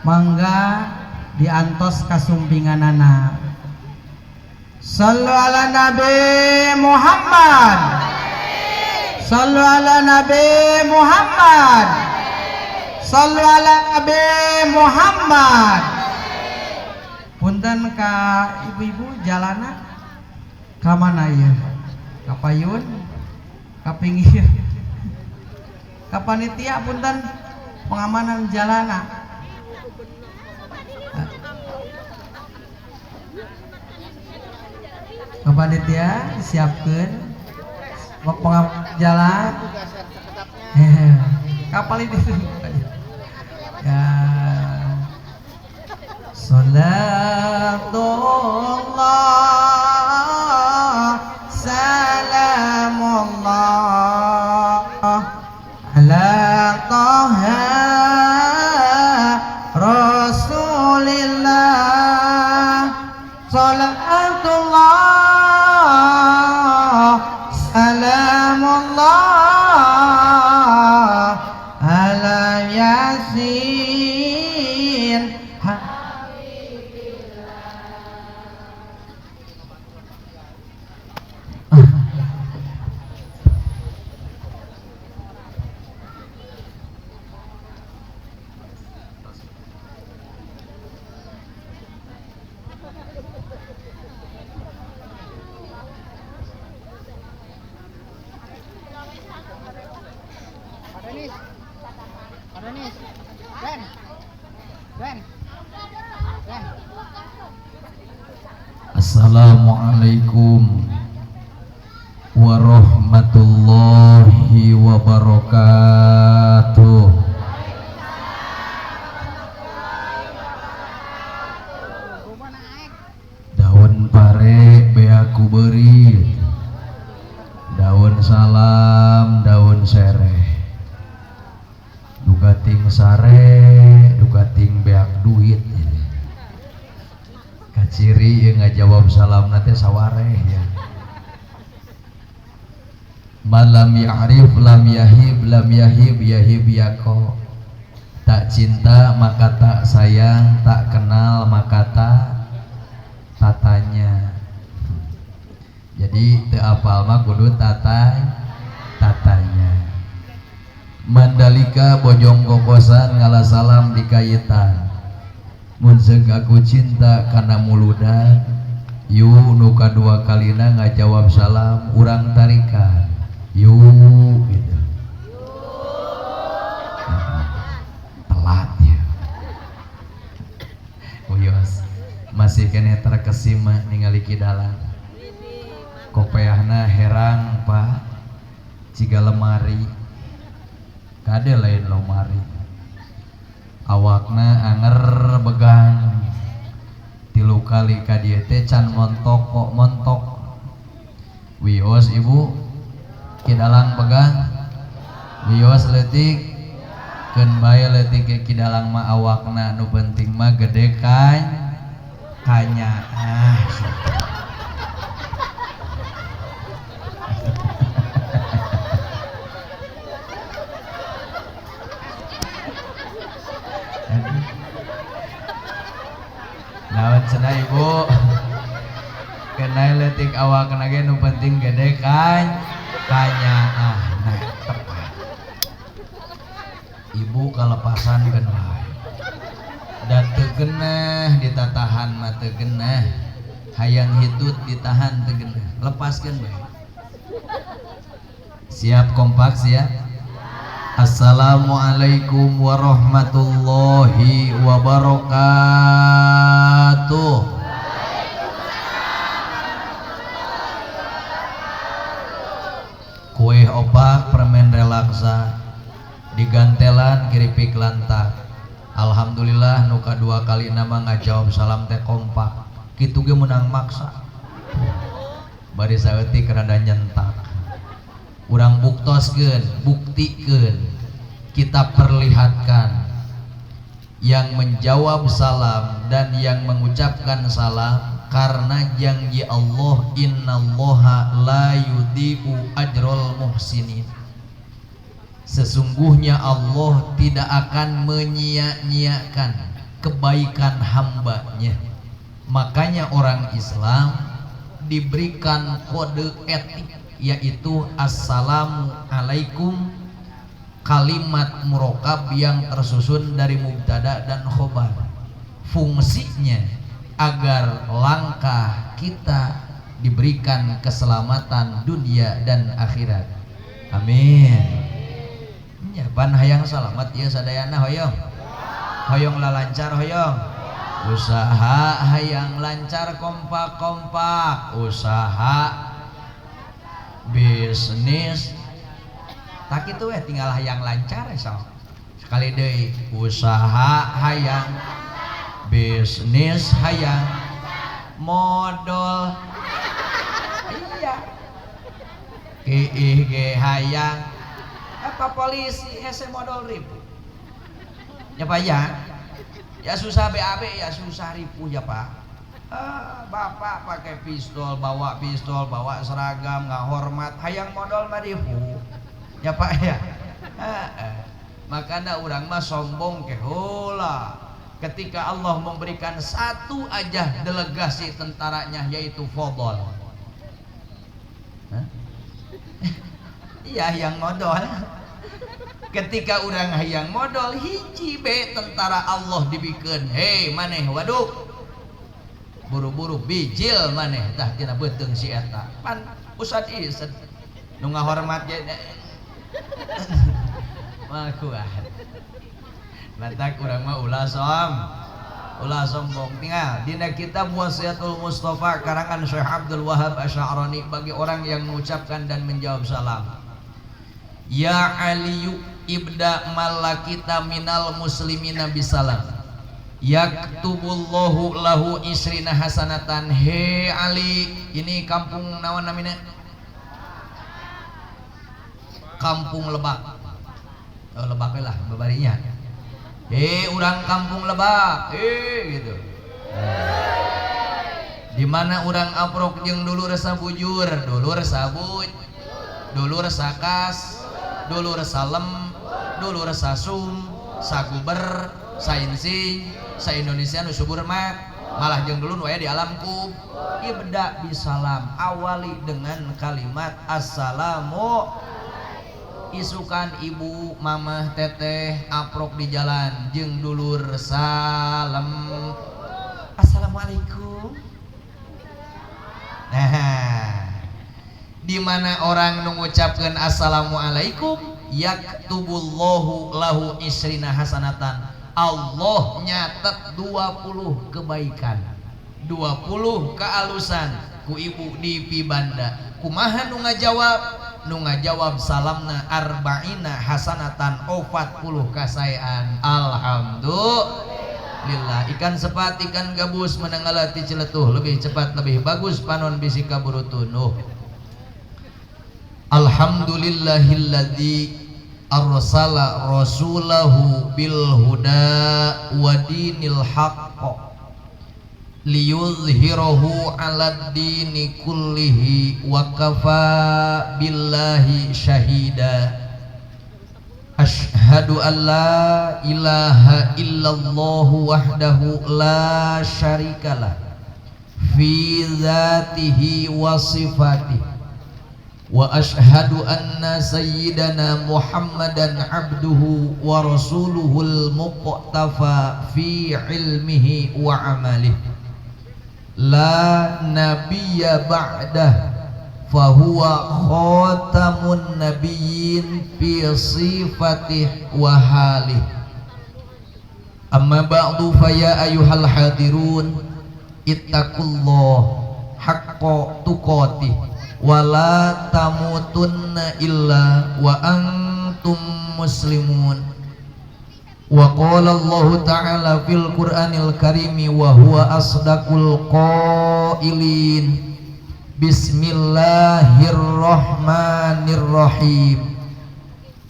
Mangga diantos kasumpinganana. Sallu ala Nabi Muhammad. Sallu ala Nabi Muhammad. Sallu ala Nabi Muhammad. Punten ka ibu-ibu jalana ka mana ieu? Ka payun? Ka pinggir? Ka panitia punten pengamanan jalana. Ka panitia siapkeun pengamanan jalan. Kapal ini ya. Salatullah salamullah ala Taha Rasulillah. Salatullah salamullah ala Yasin. Assalamualaikum warahmatullahi wabarakatuh. Daun pare bea ku beurit, daun salam, daun sereh, duka ting sare, duka ting beak duit. Kaciri yang ngajawab salam nanti sawareh ya. Malam ya'rif lam yahib lam yahib yahib yako. Tak cinta maka tak sayang, tak kenal maka tak tatanya. Jadi teu apal mah kudu tatanya. Mandalika bojong kokosan ngala salam di kayitan. Mun seug aku cinta kana muludan, yu nu kadua kalina ngajawab salam urang tarikan. Yu gitu. Telat ya. Uyos masih keneh terkesima ningali kidalang. Kopeahna herang Pak, ciga lemari. Kade lain lomari. Awakna anger begang. Tilu kali ka dieu teh can montok kok montok. Wios ibu kidalang begang. Wios leutik keun bae leutik ge kidalang mah awakna nu penting mah gede kan kanyaah. Naon cenah ibu? Kenai leutik awakna ge nu penting gede kan kanyaah. Nah, tepat. Ibu kalepasan keun wae. Da teu geunah ditatahan mah teu geunah. Hayang hitut ditahan teu geunah. Lepaskeun bae. Siap kompak siap? Assalamualaikum warahmatullahi wabarakatuh. Kue opak permen relaksa digantelan keripik lantak. Alhamdulillah nu kadua kali nama ngajawab salam teh kompak. Kitu ge meunang maksa. Bari saeutik rada nyentak. Urang buktoskeun, buktikeun, kita perlihatkan yang menjawab salam dan yang mengucapkan salam karena janji Allah innallaha la yudhi'u ajral muhsinin. Sesungguhnya Allah tidak akan menyia-nyiakan Kebaikan hambanya. Makanya orang Islam diberikan kode etik, yaitu assalamualaikum, kalimat murokab yang tersusun dari mubtada dan khobar. Fungsinya agar langkah kita diberikan keselamatan dunia dan akhirat. Amin. Ya, pan hayang salamat ya sadayana, hoyong. Hoyong lah lancar, hoyong. Usaha hayang lancar, kompak-kompak. Usaha bisnis tak itu tinggal hayang lancar sok. Sekali deui, usaha hayang, bisnis hayang, modal iya kiih ge hayang, apa polisi hese modal ribu ya Pak ya. Ya susah BAB ya susah ribu ya Pak. Bapak pakai pistol, bawa pistol, bawa seragam, nggak hormat, hayang modal mah ribu ya Pak ya. Makanya orang mah sombong ke hola. Ketika Allah memberikan satu aja delegasi tentaranya, yaitu Fodol. Iya yang modal. Ketika orang hayang modal hiji be tentara Allah dibikin, hei maneh waduh, buru-buru bijil maneh tah tina beuteung si eta. Pan usad iset nu ngahormat ge mah kuat. Lantak urang mah ulah sombong. Tinggal dina kitab Wasiatul Mustafa karangan Syekh Abdul Wahab Asy-Sya'rani, bagi orang yang mengucapkan dan menjawab salam. Ya Aliyu ibda malakita minal muslimina bisalam yaktubullahu lahu isrina hasanatan. He Ali, ini kampung naon namina? Kampung Lebak. Oh, Lebak lah babarinya. He urang kampung Lebak, gitu. Di mana urang aprok jeung dulur sabujur, dulur sabuj, dulur sakas, dulur salem, dulur sasum, saguber, sainsing, sa Indonesia nu subur mat, malah jeung dulur wae di alam kub. Ibda bisalam, awali dengan kalimat assalamu. Isukan ibu, mamah, teteh aprok di jalan jeung dulur salam, assalamualaikum. Nah, di mana orang mengucapkan assalamualaikum, yaktubullahu lahu isrina hasanatan. Allah nyatet 20 kebaikan, 20 kealusan ku ibu di pibanda. Kumaha nu ngajawab? Nu ngajawab salamna arba'ina hasanatan, 40 kasaean. Alhamdulillah. Ikan sepat, ikan gabus menanggalati celetuh, lebih cepat lebih bagus panon bisi kaburu tunuh. Alhamdulillahilladzi arsala rasulahu bil huda wa dinil haqq liyuzhirahu 'alad dini kullihi wa kafa billahi syahida. Asyhadu an la ilaha illallah wahdahu la syarikalah fi dzatihi wa sifatihi wa asyhadu anna sayyidana Muhammadan abduhu wa rasuluhul muqtafa fi ilmihi wa amalihi la nabiyya ba'dah fahuwa khatamun nabiyyin fi sifatih wa halih. Amma ba'du fa ya ayyuhal hadirun ittaqullah haqqa tuqatih wa la tamutunna illa wa antum muslimun. Wa qala Allahu ta'ala fil Qur'anil karimi wa huwa asdaqul qailin. Bismillahirrahmanirrahim.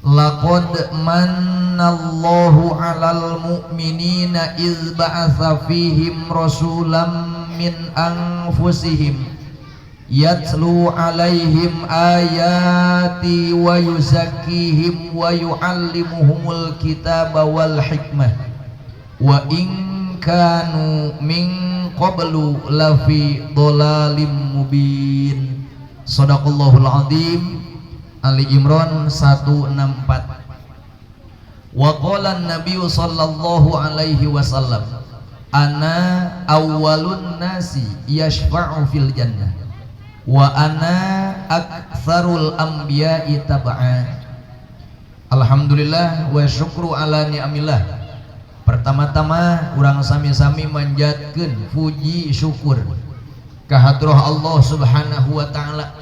Laqad mannallahu 'alal mu'minina idz ba'atsa fihim rasulan min anfusihim yatlu 'alaihim ayati wa yuzakkihim wa yu'allimuhumul kitaba wal hikmah wa in kanu min qablu lafi dhalalim mubin. Shadaqallahul azim. Ali Imran 164. Wa qala an-nabiy sallallahu alaihi wasallam, ana awwalun nasi yashfa'u fil jannah wa ana aktsarul anbiya'i tab'a. Alhamdulillah wa syukru ala ni'amillah. Pertama-tama urang sami-sami manjatkeun puji syukur ka hadrah Allah Subhanahu wa taala,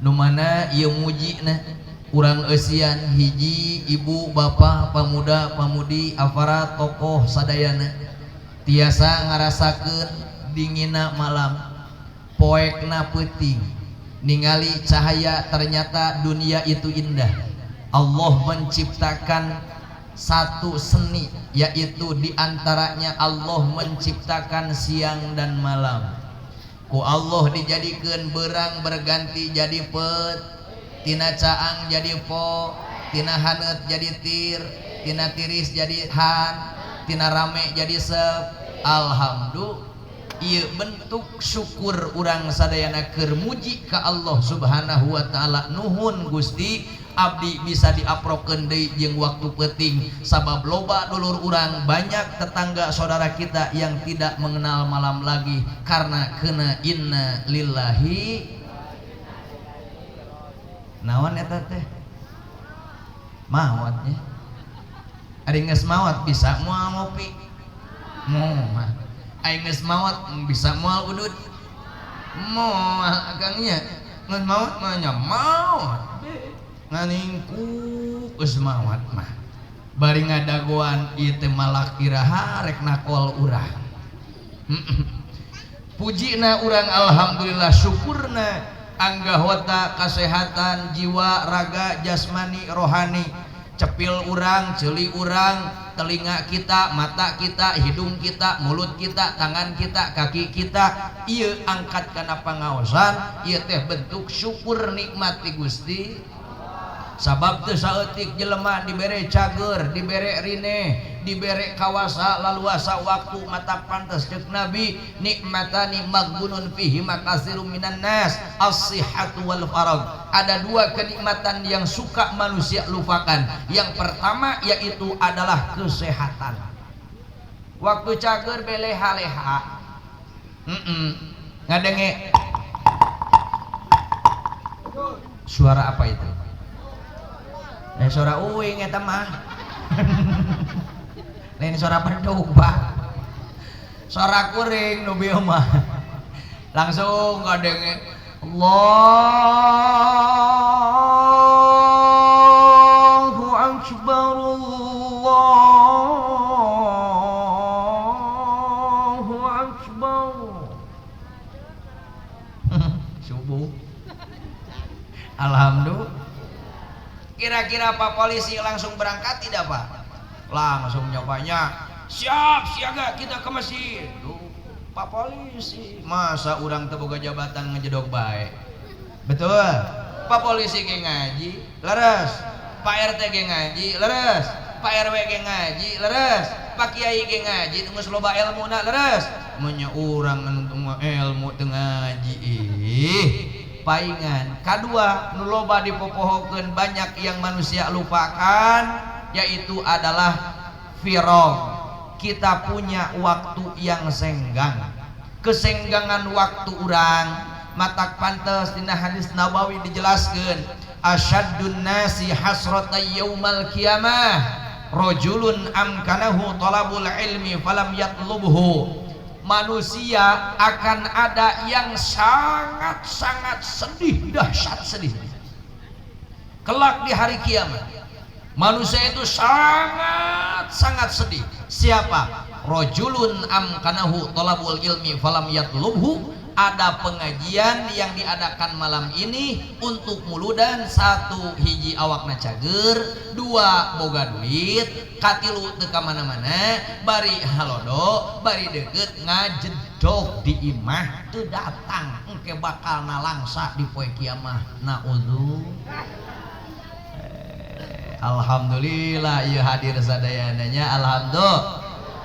nu mana ieu mujina urang eusian hiji ibu bapa pamuda pamudi aparat tokoh sadayana tiasa ngarasakeun dingina malam, poekna peuting, ningali cahaya, ternyata dunia itu indah. Allah menciptakan satu seni, yaitu diantaranya Allah menciptakan siang dan malam. Ku Allah dijadikan berang berganti jadi pet, tina caang jadi po, tina haneut jadi tir, tina tiris jadi han, tina rame jadi sep. Alhamdulillah, ieu bentuk syukur urang sadayana keur muji ka Allah Subhanahu wa taala. Nuhun Gusti, abdi bisa diaprokeun deui jeung waktu peuting, sabab loba dulur urang, banyak tetangga saudara kita yang tidak mengenal malam lagi karena kena inna lillahi. Naon eta teh? Maot nya. Ari geus maot bisa moal ngopi? Moal. Ari geus maot bisa moal udud? Moal akang nya. Geus maot mah nya maot. Nganingku geus maot mah. Bari ngadagoan ieu teh malak iraha rek nakol urang. Pujina urang alhamdulillah, syukurna anggahota kasehatan jiwa raga jasmani rohani, cepil urang, ceuli urang, telinga kita, mata kita, hidung kita, mulut kita, tangan kita, kaki kita, ieu angkat kana pangaosan, ieu teh bentuk syukur nikmat ti Gusti. Sabab teu saeutik jelema dibere cager, dibere rineh, dibere kawasa laluasa waktu, mata pantes ceuk Nabi, nikmatani maghbunun fihi makatsirum minan nas, as-sihhatu wal farag. Ada dua kenikmatan yang suka manusia lupakan. Yang pertama yaitu adalah kesehatan. Waktu cager beleha-leha. Ngadenge suara apa itu? Suara uing eta mah. Lain suara bedug, Pak. Suara kuring nu bieu mah. Langsung ngadenge Allahu akbar, Allahu akbar. Subuh. Alhamdulillah. Kira-kira Pak polisi langsung berangkat tidak, Pak? Langsung nyobanya, siap siaga kita ke masjid. Duh, Pak polisi, masa urang teu boga jabatan ngejedog bae. Betul. Pak polisi ge ngaji, leres. Pak RT ge ngaji, leres. Pak RW ge ngaji, leres. Pak Kiai ge ngaji, geus loba elmuna, leres. Mun urang anu ilmu teu ngaji, ih. Paingan kadua nu loba dipopohokeun, banyak yang manusia lupakan, yaitu adalah firog. Kita punya waktu yang senggang, kesenggangan waktu urang matak pantes dina hadis Nabawi dijelaskeun, asyaddun nasi hasratan yaumal qiyamah rajulun amkanahu talabul ilmi falam yatlubhu. Manusia akan ada yang sangat-sangat sedih, dahsyat sedih kelak di hari kiamat. Manusia itu sangat-sangat sedih. Siapa? Rajulun amkanahu talabul ilmi falam yatlubhu. Ada pengajian yang diadakan malam ini untuk muludan, satu hiji awakna cager, dua boga duit, katilu teu ka mana-mana, bari halodo, bari deket ngajedog di imah teu datang, engke bakal nalangsa di poe kiamah. Naudzu. Alhamdulillah ieu hadir sadayananya, alhamdulillah.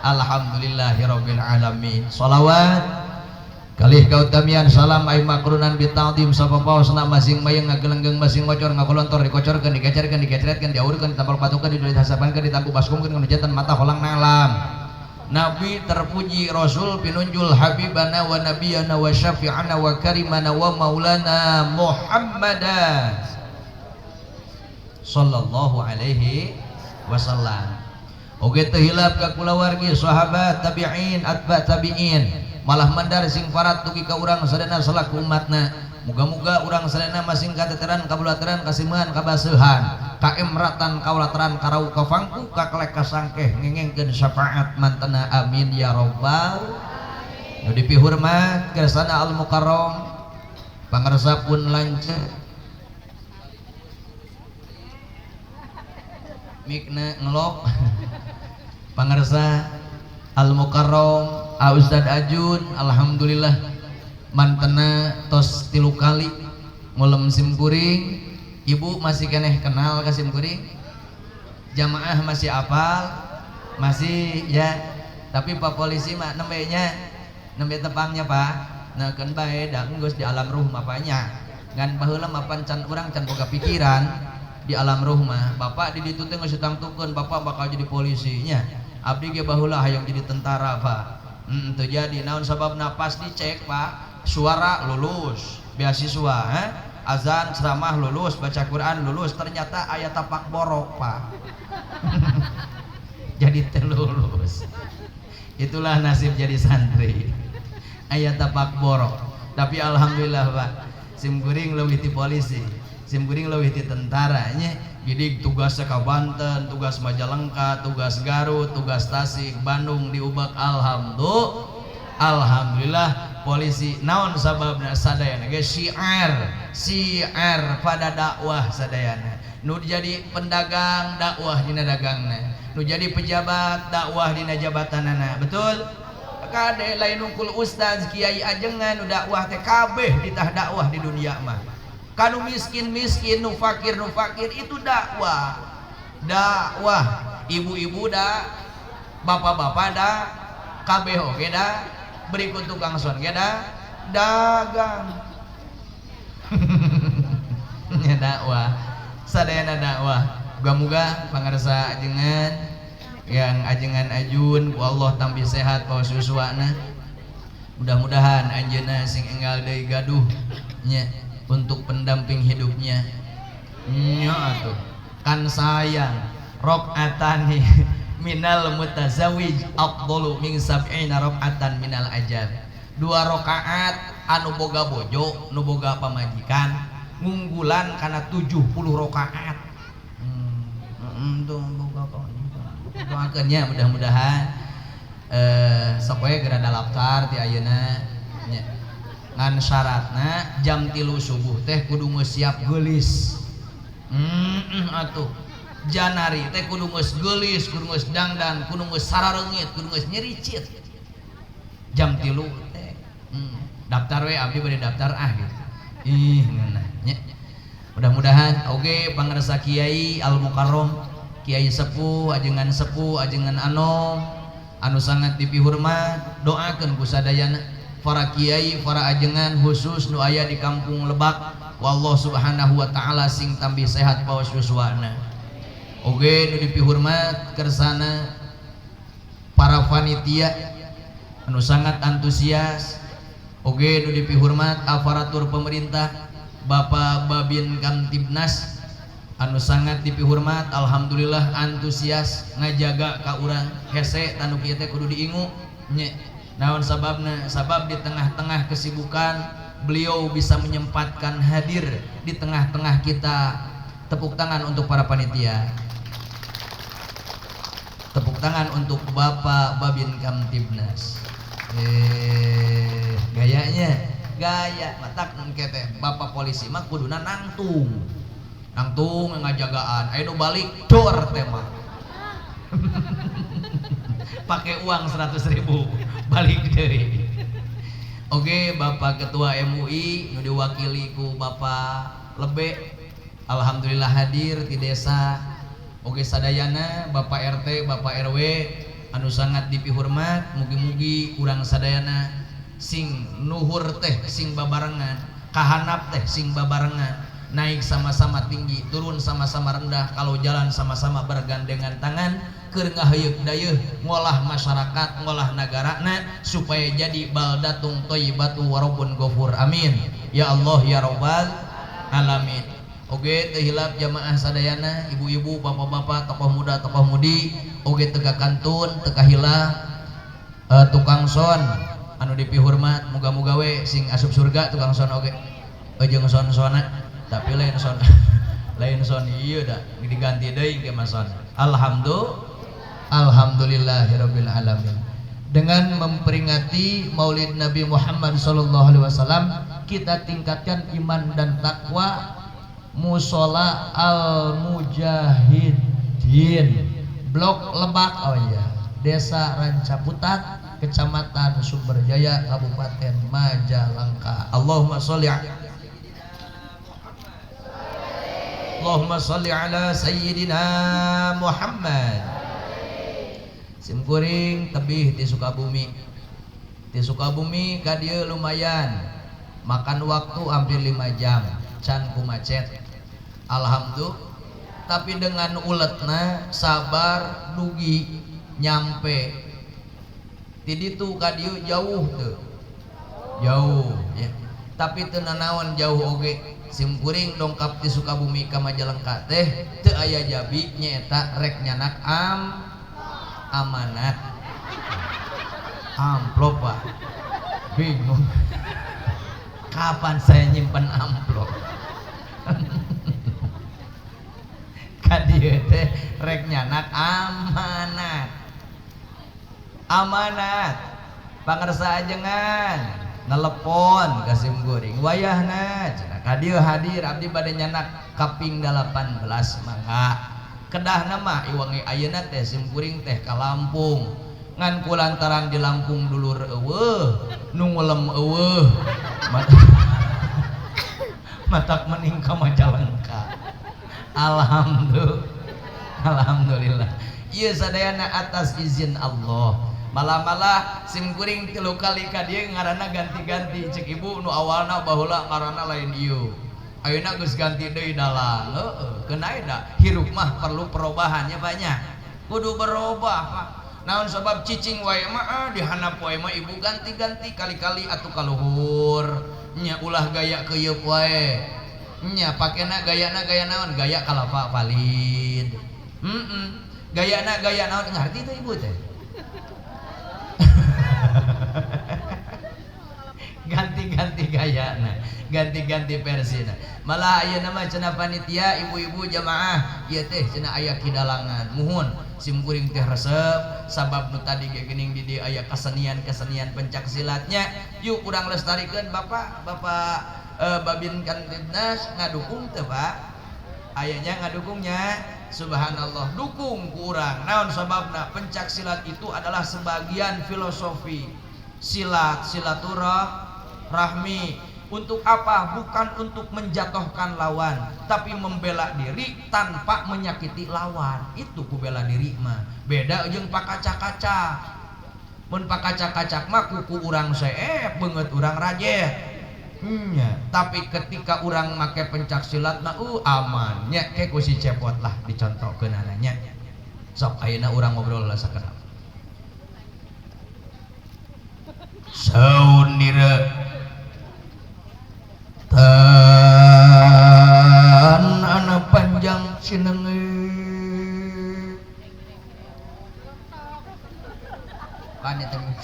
Alhamdulillahirabbil alamin. Shalawat kalih kautamian salam ay makrunan bita'zim sapapaosna masing mayeng ngagelenggeng masing ngocor ngakolontor dikocorkeun digecerkeun digeceretkeun diaurkeun ditampal patukeun dihasapankeun ditampu baskumkeun kana mata holang nalam. Nabi terpuji Rasul pinunjul habibana wa nabiyana wa syafi'ana wa karimana wa maulana Muhammadan sallallahu alaihi wasallam. Oge teu hilap ka kulawargi sahabat tabi'in atba tabi'in malah mandar sing farat dugi ka urang sadayana salaku umatna. Muga-muga urang sadayana masing kateteran kabulateran kasimeun kabaseuhan kaemratan kaulateran karau kafangku kakelek kasangkeh ngengengkeun syafaat mantena amin ya rabbal. Nu dipihormat kersana al mukarram pangarsa pun lanceuk mikna ngelok pangarsa al mukarram Ustad Ajun alhamdulillah mantena tos 3 kali ngulem simkuring. Ibu masih keneh kenal ka simkuring, jamaah masih apal masih ya, tapi pak polisi mah nembe nya nembe tepangnya pak nah keun bae da geus di alam ruh mapanya ngan baheula mapan can urang can boga pikiran di alam ruh mah bapak di ditu teh geus ditangtukeun bapak bakal jadi polisinya abdi ge baheula hayang jadi tentara pak. Terjadi naon sababna pas dicek pak suara lulus beasiswa azan ceramah lulus baca Quran lulus ternyata aya tapak borok pak. Jadi terlulus. Itulah nasib jadi santri aya tapak borok. Tapi alhamdulillah pak simkuring leuwih ti polisi simkuring leuwih ti tentara nya. Jadi tugasnya ke Banten, tugas Majalengka, tugas Garut, tugas Tasik, Bandung diubak alhamdulillah. Alhamdulillah polisi naon sababna sadayana ge syiar, syiar pada dakwah sadayana. Nu jadi pedagang dakwah dina dagangna, nu jadi pejabat dakwah dina jabatanana. Betul? Kade lain nungkul ustaz, kiai ajengan nu dakwah teh kabeh ditah dakwah di dunia mah. Kanu miskin-miskin, nu fakir itu dakwah. Dakwah ibu-ibu dah, bapak-bapak dah, kabeh oge dah, berikut tukang son ge dah, dagang. Nya dakwah, sadayana dakwah. Muga-muga pangarsa ajengan yang ajengan ajun ku Allah tambih sehat paos yuswana. Mudah-mudahan anjeunna sing enggal deui gaduh nya untuk pendamping hidupnya. Nya atuh kan sayang rakaatani minal mutazawwij afdalu min sab'ina rakaatan minal ajab. 2 rakaat anu boga bojo nu boga pamajikan ngunggulan kana 70 rakaat. Tuh boga pamajikan. Doakeun nya mudah-mudahan sok we geura daftar ti ayeuna nya. Ngan syaratna jam 3 subuh teh kudu geus siap geulis. Atuh janari teh kudu geus geulis, kudu geus dangdan, kudu geus sarareungit, kudu geus nyericit. Jam 3 teh. Daftar we abdi bade daftar ah gitu. Ih ngeunah nya. Mudah-mudahan oge pangarsa Kiai Al Mukarram, Kiai sepuh, ajengan sepuh, ajengan anom anu sangat dipihormat, doakeun ku sadayana para kiai, para ajengan khusus nu aya di kampung Lebak, wallahu subhanahu wa ta'ala sing tambih sehat paos yuswana. Oge nu dipihormat kersana para panitia anu sangat antusias, oge nu dipihormat aparatur pemerintah, Bapak Babin Kamtibnas anu sangat dipihormat, alhamdulillah antusias ngajaga ka urang hese tanu kieu teh kudu diingu nya. Naon sababna? Sabab di tengah-tengah kesibukan beliau bisa menyempatkan hadir di tengah-tengah kita. Tepuk tangan untuk para panitia. Tepuk tangan untuk Bapak Babin Kamtibnas. Gayanya, gaya matak engke teh Bapak polisi mah kuduna nangtung. Nangtung ngajagaan, ayo nu balik dor teh mah. Pakai uang 100.000 balik deui. Oke, Bapak Ketua MUI nu diwakili ku Bapak Lebe, alhamdulillah hadir di desa. Oke sadayana Bapak RT, Bapak RW Anu sangat dipihormat, mugi-mugi urang sadayana sing nuhur teh sing babarengan, kahanap teh sing babarengan, naik sama-sama tinggi, turun sama-sama rendah, kalau jalan sama-sama bergandengan tangan, keur ngaheuyeuk dayeuh ngolah masyarakat, ngolah nagarana supaya jadi baldatung thayyibatu warabun ghafur. Amin ya Allah ya rabbal alamin. Oge teu hilap jamaah sadayana, ibu-ibu, bapak-bapak, tokoh muda, tokoh mudi, oge teu kantun, teu kahila tukang son anu dipihormat, muga-muga we sing asup surga tukang son oge. Jeung son-sona, tapi lain son lain son ieu da diganti deui ke mah son. Alhamdulillahirabbil alamin. Dengan memperingati Maulid Nabi Muhammad sallallahu alaihi wasallam, kita tingkatkan iman dan takwa. Musola Al Mujahidin Blok Lebak, oh iya, Desa Rancaputat, Kecamatan Sumberjaya, Kabupaten Majalengka. Allahumma sholli Allahumma sholli ala Sayyidina Muhammad. Simkuring tebih di Sukabumi. Di Sukabumi ka dieu lumayan, makan waktu hampir 5 jam, can ku macet. Alhamdulillah. Tapi dengan uletna sabar dugi nyampe. Ti ditu ka dieu jauh teu? Jauh ya. Tapi teu nanaon jauh oge. Simkuring dongkap di Sukabumi ka Majalengka teh teu aya jabi nyaeta rek nyanak amanat. Amplop Pak. Bingung. Kapan saya nyimpen amplop? Ka dieu teh rek nyanak amanat. Amanat. Pangersa ajengan nelepon ka simkuring wayahna cenah ka dieu hadir abdi bade nyanak kaping 18 mangga. Kedahna mah iwangi ayeuna teh simkuring teh ka Lampung. Ngan kulantaran di Lampung dulur eueuh, nu ngulem eueuh. Matak mending ka Majalengka. Alhamdulillah. Ieu sadayana atas izin Allah. Malah-malah simkuring 3 kali ka dieu ngaranna ganti-ganti. Cek ibu nu awalna baheula ngaranna lain ieu. Ayeuna geus ganti deui dalang. Heeh, keun da hirup mah perlu perubahan nya Pak nya. Kudu berubah Pak. Naon sebab cicing wae mah dihanap wae mah ibu ganti-ganti kali-kali atuh ka luhur. Nya ulah gaya keuyeup wae. Nya pakena gayana gaya naon? Gaya kalapa valid. Heeh. Gayana gaya naon ngarti teh ibu teh? Ganti-ganti gayana, ganti-ganti versina. Malah ayeuna mah cenah panitia ibu-ibu jamaah ieu teh cenah aya kidalangan. Muhun simkuring teh resep sabab nu tadi ge geuning di dieu aya kesenian-kesenian pencak silatnya. Yuk urang lestarikeun Bapak, Bapak Babin Kantibnas ngadukung teu Pak? Ayanya ngadukungnya. Subhanallah, dukung ku urang. Naon sababna? Pencak silat itu adalah sebagian filosofi silat, silaturahmi. Untuk apa? Bukan untuk menjatuhkan lawan, tapi membela diri tanpa menyakiti lawan. Itu ku bela diri mah. Beda jeung pakacak-kacak. Mun pakacak-kacak mah kuku urang seep, beungeut urang rajet. Nya, tapi ketika urang make pencak silat mah aman nya, ke ku si Cepot lah dicontohkeunana nya. Sok ayeuna urang ngobrol lah sakedap. Saunira tan ana panjang sinenge. Pan eta mah.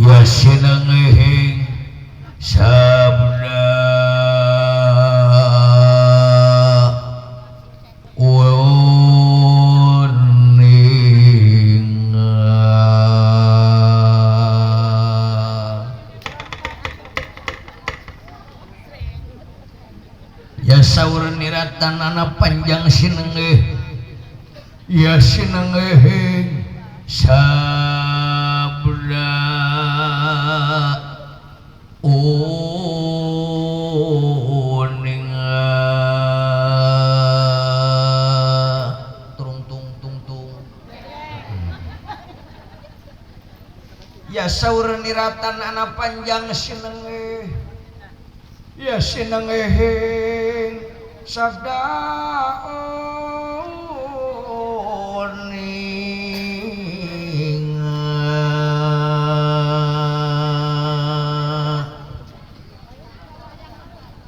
Ya sinengehing sabda uning. Ya saur niratan ana panjang sinengeh. Ya sinengehing sabda uning. Ya saur niratan anak panjang senenge. Ya senenge sabda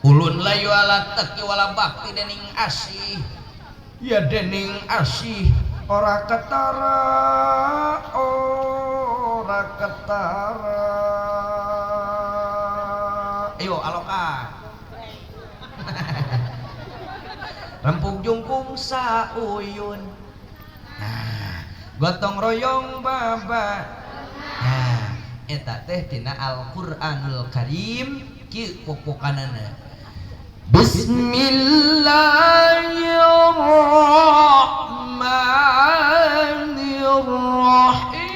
ulun layu ala teki wala bakti dening asih. Ya dening asih ora ketara, ora ketara. Ayo aloka. Rempug jungkung sauyun. Nah, gotong royong baba. Nah, eta teh tina Al-Qur'anul Karim kieu popokanana. Bismillahirrahmanirrahim.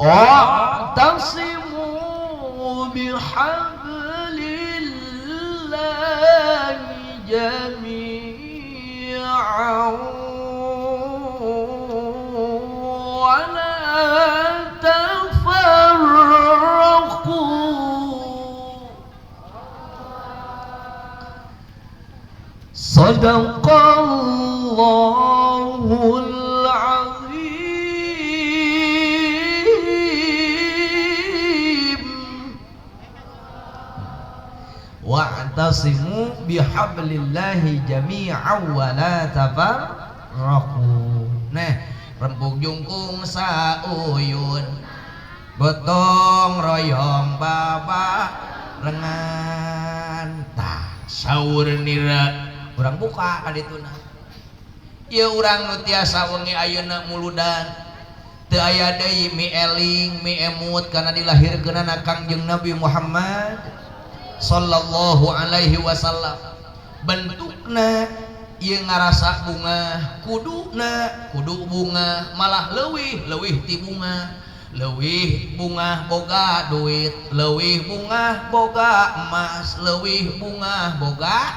Wa'tasimu bihablillahi jami'an wa la tafarraqu. Sadaqallahul azim. Wa'tasimu bihablillahi jami'an wa la tafarraqu. Nah, rempug jungkung sauyun, gotong royong baba rengan. Tah saur nira urang buka ka dituna. Ieu urang nu tiasa wengi ayeuna muludan teu aya deui mi eling mi emut kana dilahirkeunana Kangjeng Nabi Muhammad sallallahu alaihi wasallam. Bentukna ieu ngarasa bunga, kuduna kudu bunga, malah leuwih leuwih ti bunga, leuwih bunga boga duit, leuwih bunga boga emas, leuwih bunga boga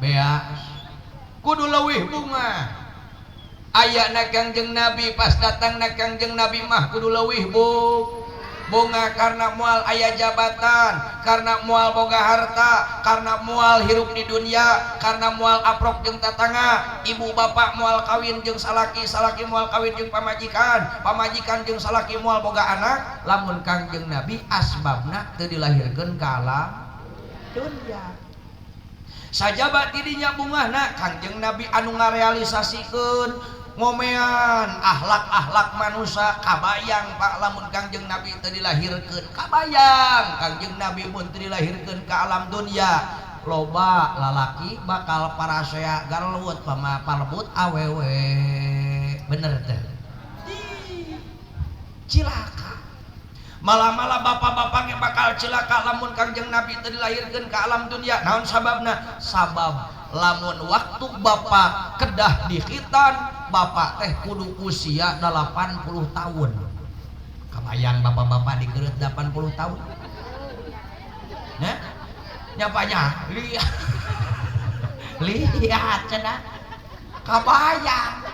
beas. Kudu leuwih bunga. Ayana Kangjeng Nabi pas datang na Kangjeng Nabi mah kudu leuwih bunga karena mual aya jabatan, karena mual boga harta, karena mual hirup di dunia, karena mual aprok jeung tatangga, ibu bapak mual kawin jeung salaki, salaki mual kawin jeung pamajikan, pamajikan jeung salaki mual boga anak. Lamun Kangjeng Nabi asbabna teu dilahirkeun ka alam dunia. Sajaba tidinya bungahna Kangjeng Nabi anu ngarealisasikeun ngomean akhlak-akhlak manusia. Kabayang Pak lamun Kangjeng Nabi teu dilahirkeun, kabayang Kangjeng Nabi mun teu dilahirkeun ka alam dunia, loba lalaki bakal parasea garlewut palebut awewe. Bener teh? Cilaka. Malah-malah bapak-bapak ge bakal cilaka lamun Kangjeng Nabi teu dilahirkeun ka alam dunia. Naon sababna? Sabab lamun waktu bapak kedah dikhitan, bapak teh kudu usia 80 tahun. Kabayang bapak-bapak dikereut 80 tahun. Nah, nyapanya lihat. Lihat cenah. Kabayang.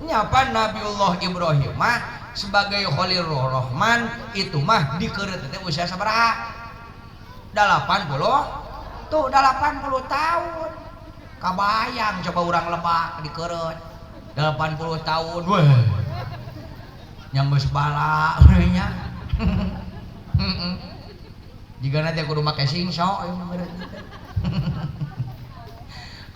Nyapa Nabiullah Ibrahim mah sebagai Khalilur Rahman itu mah dikereut teh usia sabaraha? 80. Tuh 80 tahun. Kabayang coba urang lebak dikereut 80 tahun. Weh. Yang geus bala nya. Heeh. Jigana teh kudu make singso ieu mah.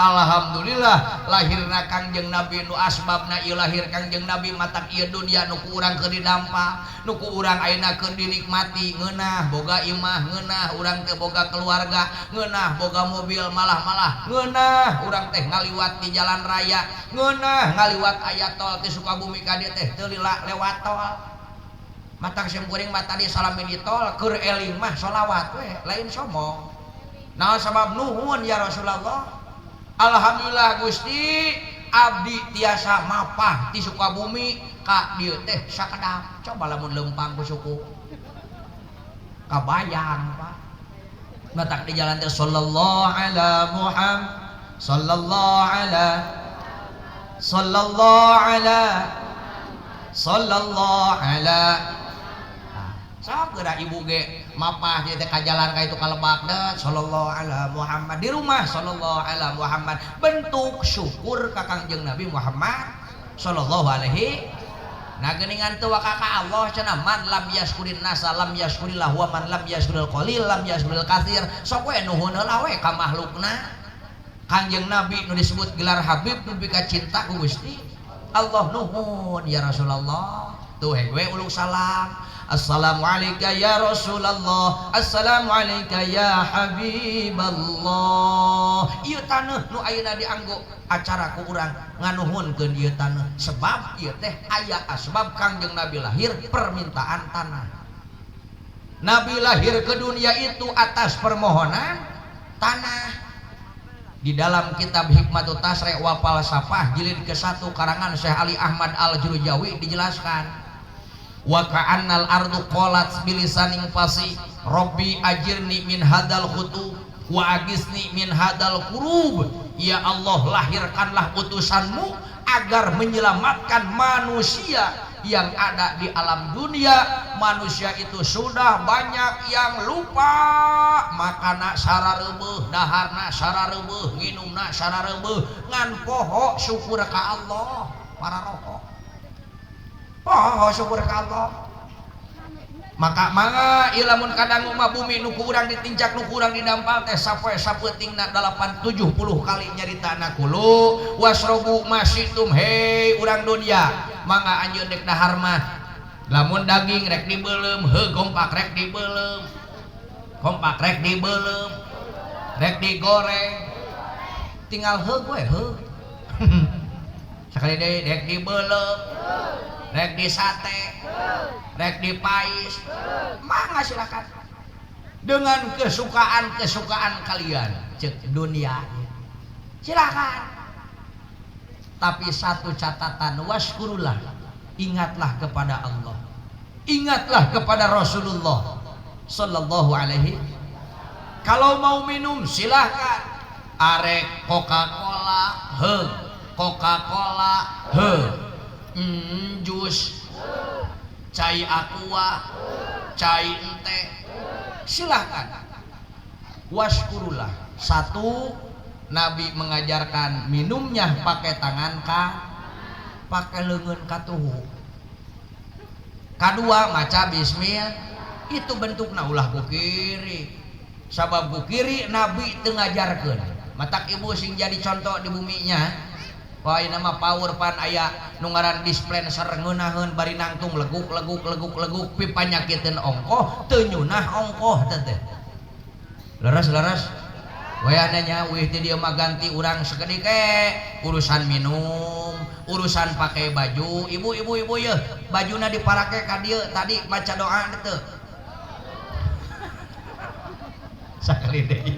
Alhamdulillah lahirna Kangjeng Nabi nu asbabna ieu lahir Kangjeng Nabi matak ieu dunia nu ku urang keur didampa, nu ku urang ayeuna keur dinikmati, ngeunah boga imah, ngeunah urang teh boga keluarga, ngeunah boga mobil, malah-malah ngeunah urang teh ngaliwat di jalan raya, ngeunah ngaliwat aya tol ti Sukabumi ka dieu teh teu lila lewat tol. Matak simkuring mah tadi salami di tol keur eling mah sholawat we, lain sombong. Naon sabab nuhun ya Rasulullah? Alhamdulillah Gusti Abdi tiasa mapah ti Sukabumi ka dieu teh sakedap. Coba lamun leumpang ku suku. Kabayang, Pak. Matak di jalan teh sallallahu ala Muhammad sallallahu ala sallallahu ala sallallahu ala. Sok geura ibu ge mapah teh ka jalan ka itu ka lebak deh sallallahu ala Muhammad di rumah sallallahu ala Muhammad, bentuk syukur ka Kangjeng Nabi Muhammad sallallahu alaihi. Nah geuningan teu waka ka Allah cenah man lam yaskurin nasa lam yaskurillah wa man lam yaskuril qalil lam yaskuril katsir. Sok we nuhun heula we ka makhlukna. Kangjeng Nabi nu disebut gelar Habib nu bika cinta ku Gusti Allah, nuhun ya Rasulullah. Tuh we uluk salam. Assalamualaikum ya Rasulullah, assalamualaikum ya Habiballah. Ieu taneuh nu ayeuna dianggo acara ku urang nganuhunkeun ieu taneuh, sebab ieu teh aya asbab Kangjeng Nabi lahir permintaan tanah. Nabi lahir ke dunia itu atas permohonan tanah. Di dalam kitab Hikmatut Tasri' wa Falsafah jilid ke-1 karangan Syekh Ali Ahmad Al-Jurjawi dijelaskan, wa ka'annal ardu qalat bilisanin fasih rabbi ajirni min hadal khutub wa agisni min hadal kurub. Ya Allah, lahirkanlah utusanmu agar menyelamatkan manusia yang ada di alam dunia. Manusia itu sudah banyak yang lupa, makana sarareubeuh, daharna sarareubeuh, nginumna sarareubeuh, ngan poho syukur ka Allah. Para roho poho syukur ka Allah. Maka mangga ieu lamun kadangu mah bumi nu ku urang ditincak, nu ku urang didampal teh sapoe sapeutingna 870 kali nyaritana kulu wasrobu masyitum. Hei urang dunia, mangga anjeun dek dahar mah lamun daging rek dibeuleum, heuh gompak rek dibeuleum, kompak rek dibeuleum, rek digoreng, tinggal heuh we heuh. Sakali deui rek dibeuleum, rek disate, rek dipais, mangga silakan dengan kesukaan-kesukaan kalian, cek dunia silakan. Tapi satu catatan, waskurullah, ingatlah kepada Allah, ingatlah kepada Rasulullah sallallahu alaihi. Kalau mau minum silahkan, arek Coca-Cola heuh, Coca-Cola heuh, jus, cai aqua, cai ente, silahkan. Waskurullah. Satu, Nabi mengajarkan minumnya pakai tangan ka, pakai leungeun katuhu. Kadua, maca bismillah, itu bentukna ulah ku kiri. Sabab ku kiri Nabi teu ngajarkeun. Matak ibu sing jadi contoh di buminya. Wah, ini mah power pan aya nu ngaran dispenser ngeunaheun bari nangtung leguk leguk leguk leguk pipanyakiteun ongkoh teu nyunah ongkoh teh. Leres leres. Wayahna nya wih teh dieu mah ganti urang sakedik urusan minum, urusan pakai baju. Ibu-ibu ibu yeuh, bajuna diparake ka dieu tadi maca doa teu. Sakali deui.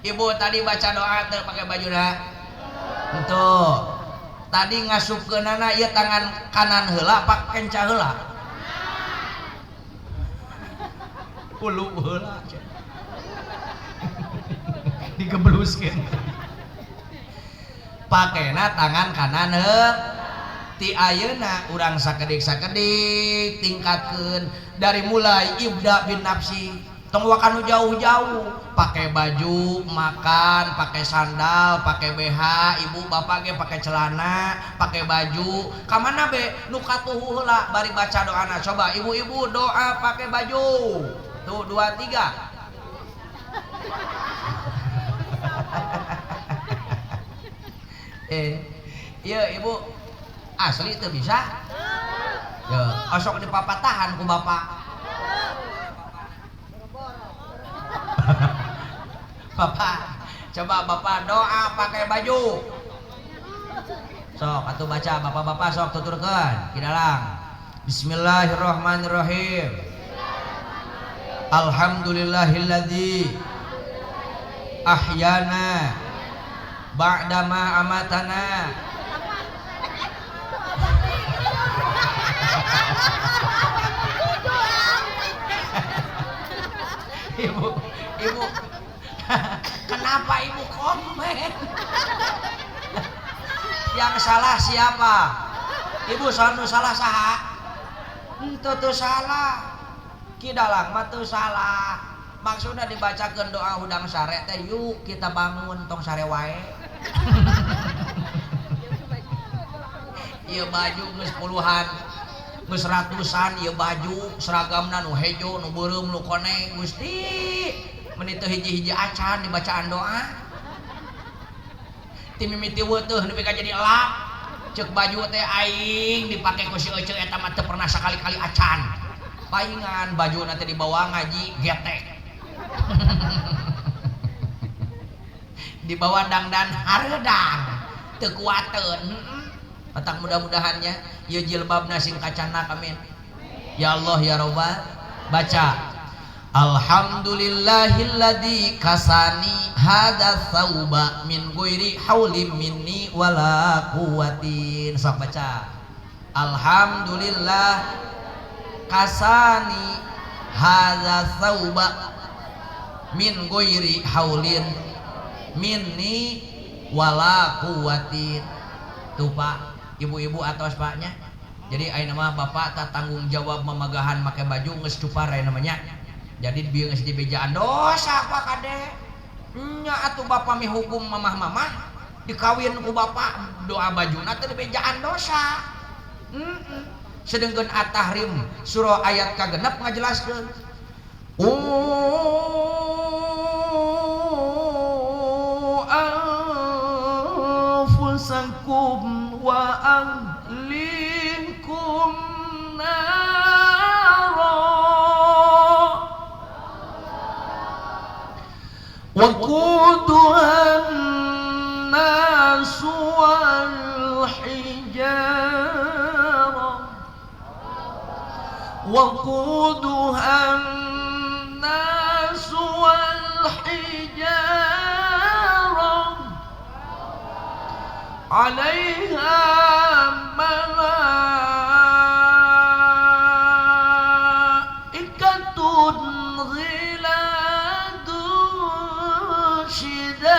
Ibu tadi baca doa teu pakai bajuna? Untuk tadi ngasupkeunana ieu tangan kanan heula pak kenca heula, ulu heula digebluskeun, pakena tangan kanan heuh. Ti ayeuna urang sakedik-sakedik tingkatkeun dari mulai ibda bin nafsi, tong wakanu jauh-jauh, pakai baju, makan, pakai sandal, pakai BH, ibu bapak ge pakai celana, pakai baju, ka mana be nu katuhu heula bari baca doana. Coba ibu-ibu doa pakai baju. Tuh 2 3. Iya ibu asli teu bisa. Ya, osok dipapatahan ku bapak. Bapak, coba bapak doa pakai baju. Sok atuh baca bapak-bapak sok tuturkeun kidalang. Bismillahirrahmanirrahim. Alhamdulillahilladzi ahyana ba'dama amatana. Ibu, ibu, kenapa ibu komen? Yang salah siapa? Ibu sanu salah saha? Henteu teu salah. Ki dalang mah teu salah. Maksudna dibacakeun doa hudang sare teh yuk kita bangun tong sare wae. Ieu baju geus puluhan, geus ratusan ieu baju seragamna nu hejo, nu beureum, nu koneng, Gusti. Meni teu hiji-hiji acan dibacaan doa. Ti mimiti weutuh nepi ka jadi elak. Ceuk baju teh aing dipake ku si Ece eta mah teu pernah sakali-kali acan. Paingan bajuna teh dibawa ngaji getek. Dibawa dangdan hareudang teu kuateun. Patang mudah-mudahannya ieu jilbabna sing kacanak amin. Ya Allah ya Rabbal baca alhamdulillahilladzi kasani hadza tsauba min ghairi haulin minni wala quwwatin. Sok baca alhamdulillah kasani hadza tsauba min ghairi haulin minni wala quwwatin. Tuh Pak, ibu-ibu atau paknya. Jadi ayeuna mah bapak tak tanggung jawab mamagahan make baju geus cupar ayeuna mah nya. Jadi bieu geus dibejaan dosa Pak kade. Nya atuh bapak mi hukum mamah-mamah dikawin ku bapak doa bajuna teh dibejaan dosa. Sedengkeun At-Tahrim surah ayat kagenep ngajelaskeun anfusakum wa ahlikum nara wa quduhan nasu wal hijara wa quduhan nasu wal hijara 'alaiha malaikatun ghiladun syidad.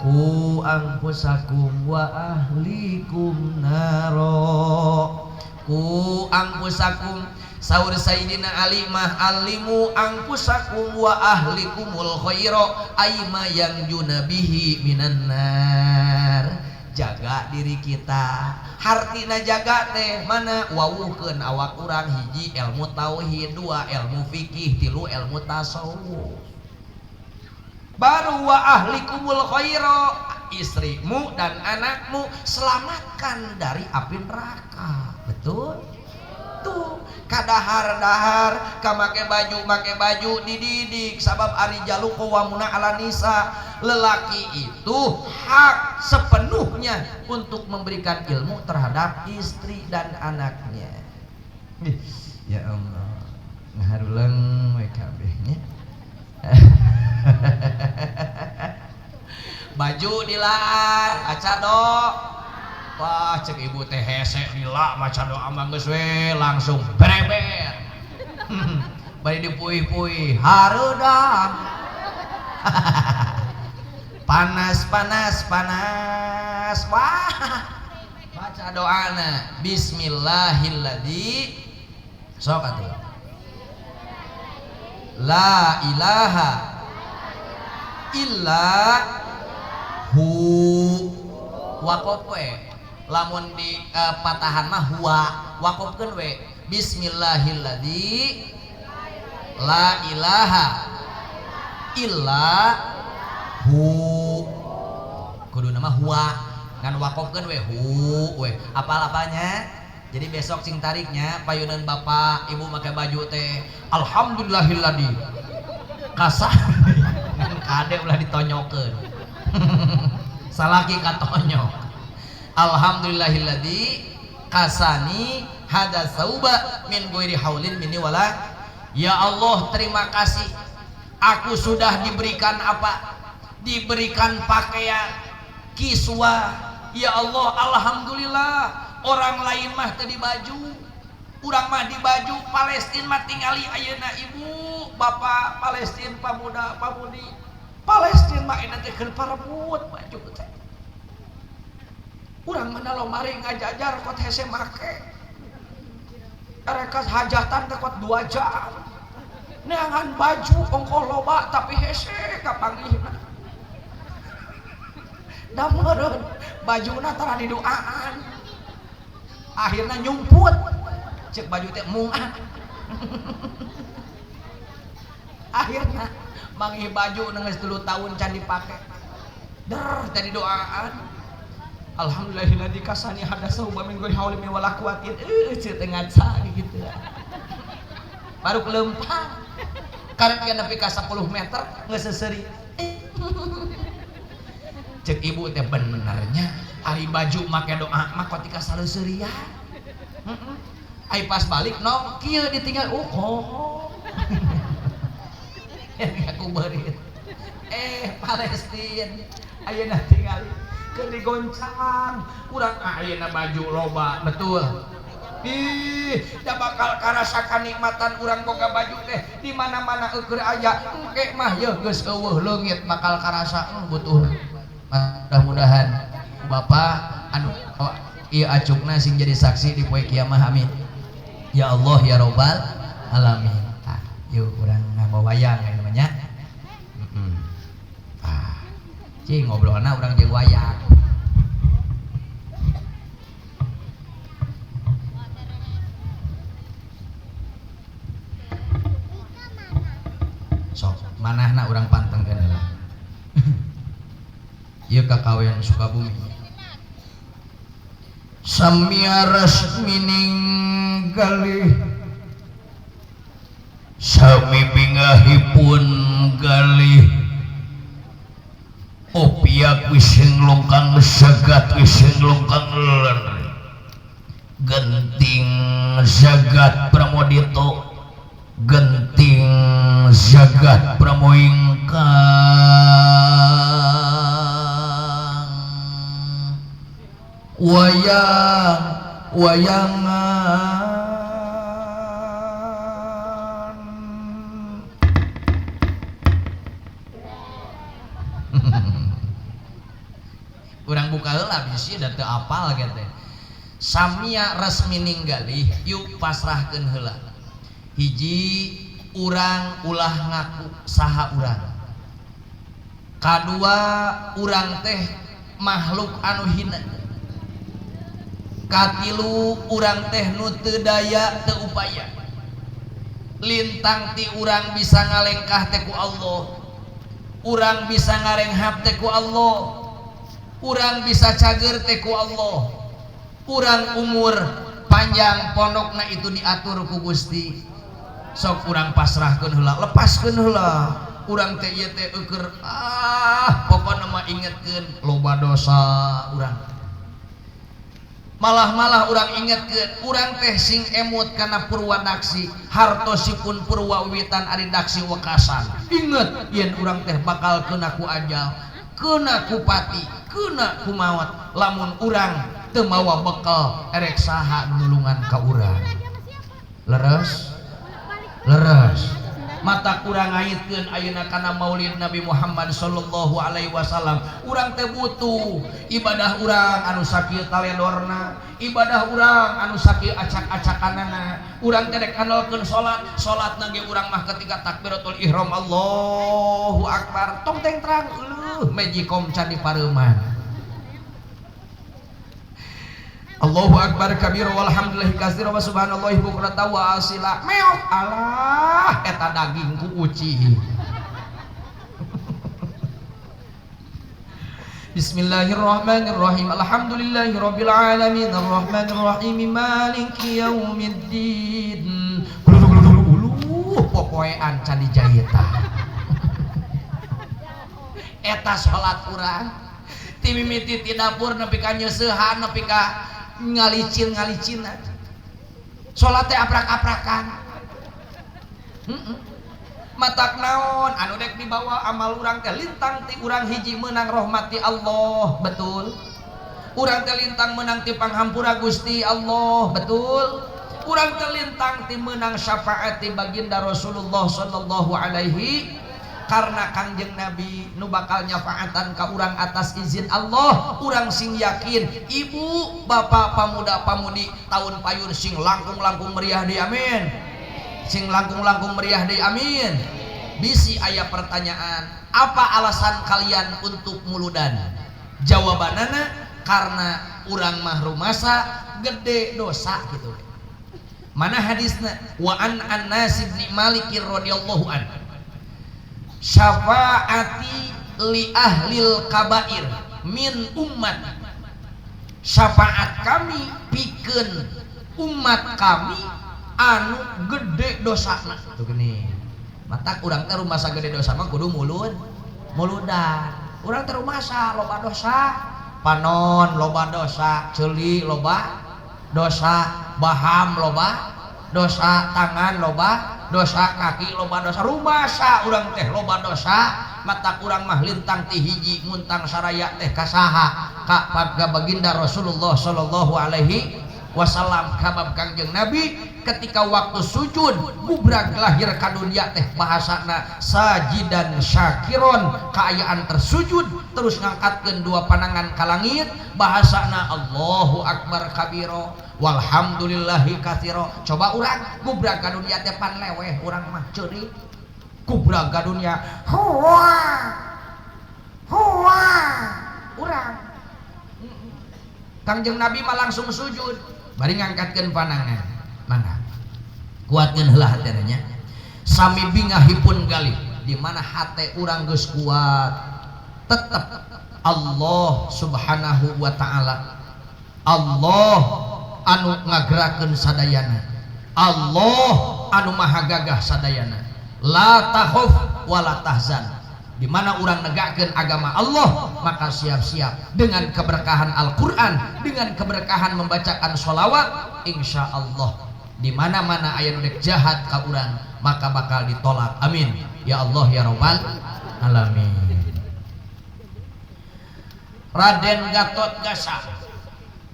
Ku anfusakum wa ahlikum naro. Ku anfusakum saur Sayyidina Ali mah alimu anfusakum wa ahlikumul khaira aima yang junabihi minan nar. Jaga diri kita. Hartina jaga teh mana wawuhkeun awak urang hiji ilmu tauhid, dua ilmu fikih, tilu ilmu tasawuf. Baru wa ahlikumul khaira, istrimu dan anakmu selamatkan dari api neraka. Betul? Tuh kadahar-dahar ka make baju dididik sabab ari jalu qawamuna ala nisa. Lelaki itu hak sepenuhnya untuk memberikan ilmu terhadap istri dan anaknya. Ya Allah, ngaharuleung we kabeh nya. Baju dilar aca do. Wah cek ibu teh hese lila maca doa mah geus we langsung berebet. Bari dipuih-puih hareudang. Panas panas panas. Wah baca doana bismillahilladzi sok atuh la ilaha illa hu. Wakof we lamun di patahan mah huwa wakofkeun we bismillahilladzi la ilaha illa hu. Kuduna mah huwa ngan wakofkeun we hu we apal-apalnya. Jadi besok sing tariknya payunan bapak ibu make baju teh alhamdulillahilladzi kasah ngan kade ulah ditonyokeun. Salaki katonyok. Alhamdulillahilladzi kasani hada sauba min ghairi haulin minni wala. Ya Allah terima kasih Aku sudah diberikan apa? Diberikan pakaian kiswah. Ya Allah, alhamdulillah. Orang lain mah teu dibaju, urang mah dibaju. Palestina mah tingali ayeuna ibu, bapak Palestina, pamuda, pamudi. Palestina mah enak teh keur parebut baju teh. Urang mana lomari ngajajar kot hese make. Mereka hajatan teh kot 2 jam. Neangan baju ongkoh loba tapi hese kapanggihna. Da meureun bajuna tara diduaan. Akhirna nyumput. Cek baju teh mung ah. Akhirna manggih baju geus 3 tahun can dipake. Der tadi doaan. Alhamdulillahilladzi kasani hadasa wa min ghairi haulin wala quwwatin. Ceu teh ngaca gitu. Baru kelempang. Karek nepi ka 10 meter geus seuseuri. Cek ibu teh benernya ari baju make doa mah ketika saleuseurian. Heeh. Ai pas balik nong kieu ditinggal oh. Aku beurit. Palestina ayeuna tingali keur digoncang urang ayeuna baju loba betul. Ih, da bakal karasa kanikmatan urang boga baju teh di mana-mana eueuh aya. Engke mah yeuh geus eueuh leungit bakal karasa butuh. Mudah-mudahan bapak anu ieu acukna sing jadi saksi di poe kiamah amin. Ya Allah ya Rabbal alamin. Ah, yuk urang nganggo wayang aya namanya. Heeh. Ah, cing ngobrolna urang jeung wayang. Sok manahna urang pantengkeun heula. Ieu kakawean Sukabumi. Samia resmi ninggalih sami bingahipun galih opiak wising longkang sagat wising longkang ler genting jagat pramodito genting jagat pramoingkang wayang wayangan. Urang buka heula bisi da teu apal ge teh. Samia resmi ninggalih yuk pasrahkeun heula. Hiji urang ulah ngaku saha urang. Kadua urang teh makhluk anu hina. Katilu urang teh nu teu daya teu upaya. Lintang ti urang bisa ngalengkah teh ku Allah. Urang bisa ngarenghap teh ku Allah. Urang bisa cager teh ku Allah. Urang umur panjang pondokna itu diatur ku Gusti. Sok urang pasrahkeun heula, lepaskeun heula. Urang teh ieu teh eueur ah pokona mah ingetkeun loba dosa urang. Malah-malah urang ingetkeun urang teh sing emut kana purwadaksi hartosipun purwawitan ari daksi wekasan. Inget yen urang teh bakal kena ku ajal, kena ku pati, kena ku maot. Lamun urang teu mawa bekal erek saha nulungan ka urang. Leres? Leres. Mata kurang ngaitkeun ayeuna kana maulid Nabi Muhammad sallallahu alaihi wasallam. Urang teh butuh ibadah urang anu sakieu taledorna, ibadah urang anu sakieu acak-acakanana. Urang teh rek andalkeun salat, salatna ge urang mah ketika takbiratul ihram Allahu akbar, tong teng terang euleuh magicom can dipareuman. Allahu akbar kabira walhamdulillahi katsira wa subhanallahi bukratan wa asila. Meok alah eta daging ku uci. Bismillahirrahmanirrahim. Alhamdulillahirabbil alamin arrahmanirrahim maliki yaumiddin. Uluh popoean can dijahitan. Eta salat urang ti mimiti ti dapur nepi ka nyeuseuhan nepi ka ngalicin-ngalicin aja. Salat teh aprak-aprakan. Matak naon anu dek dibawa amal urang teh lintang ti urang hiji menang rahmat ti Allah, betul. Urang teh lintang menang ti panghampura Gusti Allah, betul. Urang teh lintang ti menang syafaat ti baginda Rasulullah sallallahu alaihi, karena Kangjeng Nabi nu bakal nyafaatan ka urang atas izin Allah. Urang sing yakin ibu bapak pamuda pamudi tahun payun sing langkung-langkung meriah deui, amin. Sing langkung-langkung meriah deui, amin. Bisi aya pertanyaan, apa alasan kalian untuk muludan? Jawabanana karena urang mah rumasa gede dosa gitu. Mana hadisna? Wa an Anas bin Malik radhiyallahu an, syafaati li ahlil kabair min umat, syafaat kami pikeun umat kami anu gede dosana. Tuh gini, matak urang teh rumasa gede dosa mah kudu muludan. Urang teh rumasa loba dosa, panon loba dosa, ceuli loba dosa, baham loba dosa, tangan loba dosa, kaki loba dosa. Rumasa urang teh loba dosa, mata urang mah lintang ti hiji muntang saraya teh kasaha ka baginda Rasulullah sallallahu alaihi wasallam. Kabab Kangjeng Nabi ketika waktu sujud gubrag lahir ka dunia teh bahasana sajidan syakiron, kaayaan tersujud terus ngangkatkeun dua panangan ka langit, bahasana Allahu akbar kabiro walhamdulillahi katsiro. Coba urang gubrag ka dunia teh pan leweh urang mah ceurik, gubrag ka dunia huwa huwa urang. Kangjeng Nabi mah langsung sujud bari ngangkatkeun panangan. Mangga kuatkeun heula hatena nya, sami bingahipun galih di mana hate urang geus kuat tetep Allah Subhanahu wa taala, Allah anu ngagerakeun sadayana, Allah anu maha gagah sadayana. La takhaf wa la tahzan. Di mana urang negakkeun agama Allah, maka siap-siap dengan keberkahan Al-Qur'an, dengan keberkahan membacakan sholawat, insya Allah di mana-mana aya nu dek jahat ka urang maka bakal ditolak. Amin ya Allah ya Rabbal alamin. Raden Gatot Gasa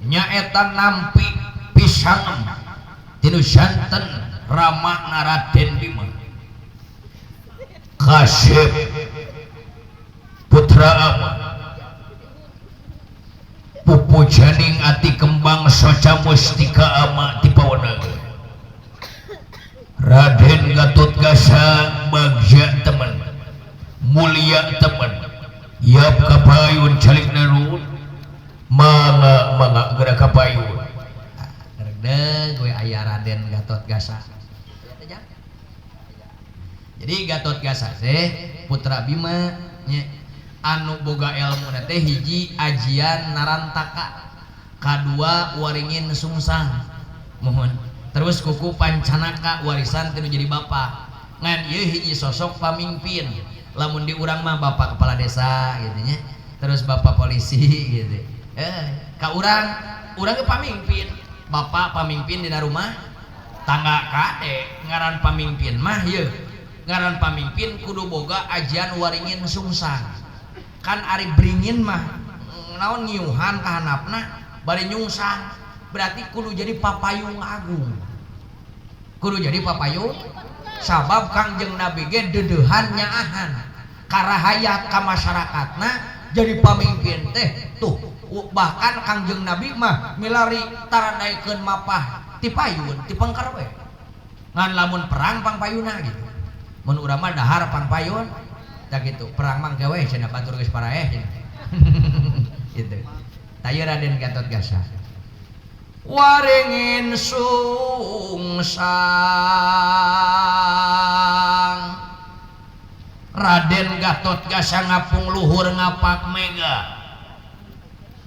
nyaeta nampi pisangan tinu santen ramana Raden Bima Kasep putra ama pupujaning ati kembang soca mustika ama ti pawenang Raden Gatot Gasa bagja teman mulia teman yap kapayun calik narun mangga mangga geura kapayun. Deg we aya Raden Gatot Gasa. Jadi Gatot Gasa teh putra Bima nya, anu boga ilmu teh hiji ajian narantaka, kadua waringin sungsang, mohon terus kuku pancanaka warisan teu jadi bapak. Ngan ieu hiji sosok pamimpin, lamun di urang mah bapak kepala desa gitu nya, terus bapak polisi gitu. Ka urang, urang ge pamimpin, bapak pamimpin dina rumah tangga kade. Ngaran pamimpin mah ieu, ngaran pamimpin kudu boga ajian waringin sungsang. Kan ari beringin mah naon ngiuhan ka handapna bari nyungsang, berarti kudu jadi papayung agung, kudu jadi papayung. Sabab Kangjeng Nabi ge deudeuhan nyaahan karahayat ka masyarakatna jadi pamimpin teh tuh. Bahkan Kangjeng Nabi mah milari taradaikeun mapah ti payun ti pengker we, ngan lamun perang pangpayuna gitu. Mun urang mah dahar pangpayun tah gitu, perang mah gawe cenah batur geus paraeh cenah. Gitu. Tah Raden Gatot Gasa waringin sungsang, Raden Gatot Gasa ngapung luhur ngapak mega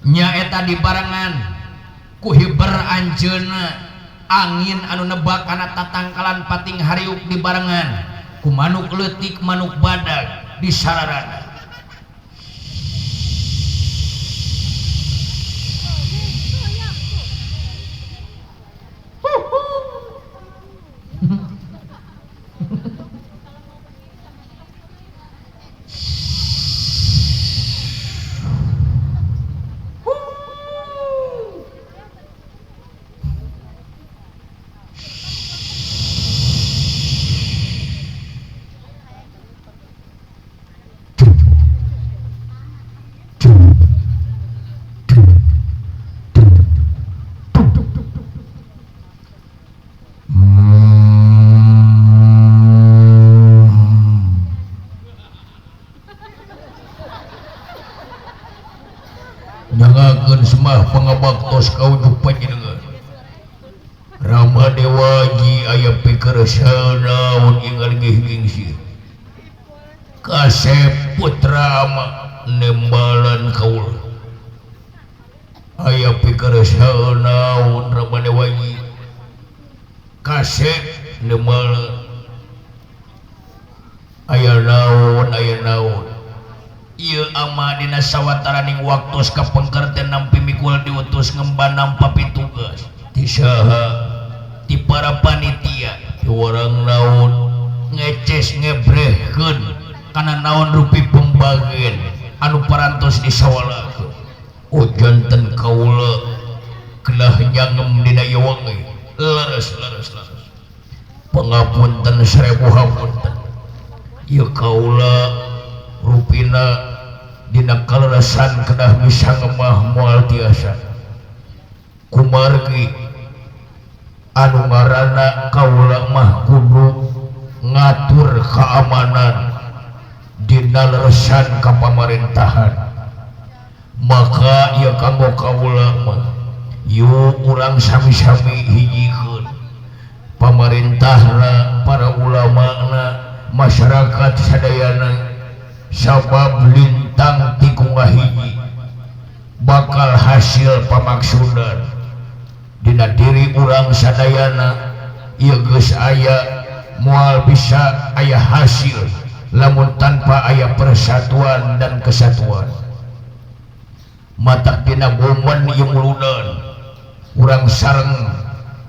nyaeta dibarengan ku hiber anjeunna angin anu nebak kana tatangkalan pating hariuk dibarengan ku manuk leutik manuk badag di sararana. mah pangabaktos ka unjuk panjenengan. Rama Dewaji aya pikeureuseun naon ieu ngalinggih-linggih. Kasep putra ama nembalan kaula. Aya pikeureuseun naon Rama Dewaji. Kasep nembalan. Aya naon aya naon. Ieu ama dina sawataraning waktos kapengker teh nampi mikul diutus ngemban nampa pitugas. Ti saha? Ti para panitia. Ti warang naon ngeces ngebrehkeun kana naon rupi pembagian anu parantos disawalakeun. Oh janten kaula kedah nyangem dina ieu wengi. Leres leres leres. Pangapunten sarebu hapunten. Ieu kaula rupina dina kaleresan kedah bisa ngemah moal tiasa. Kumargi anu ngaranna kaula mah kudu ngatur keamanan dina leresan ka pamarentahan. Maka ieu kanggo kaula mah yuk urang sami-sami hijikeun pamarentahna, para ulamana, masyarakat sadayana, sabab lintang tikung hiji bakal hasil pamaksudan dina diri urang sadayana. Ieu geus aya moal bisa aya hasil lamun tanpa aya persatuan dan kesatuan. Matak dina momen ieu muludan urang sareng,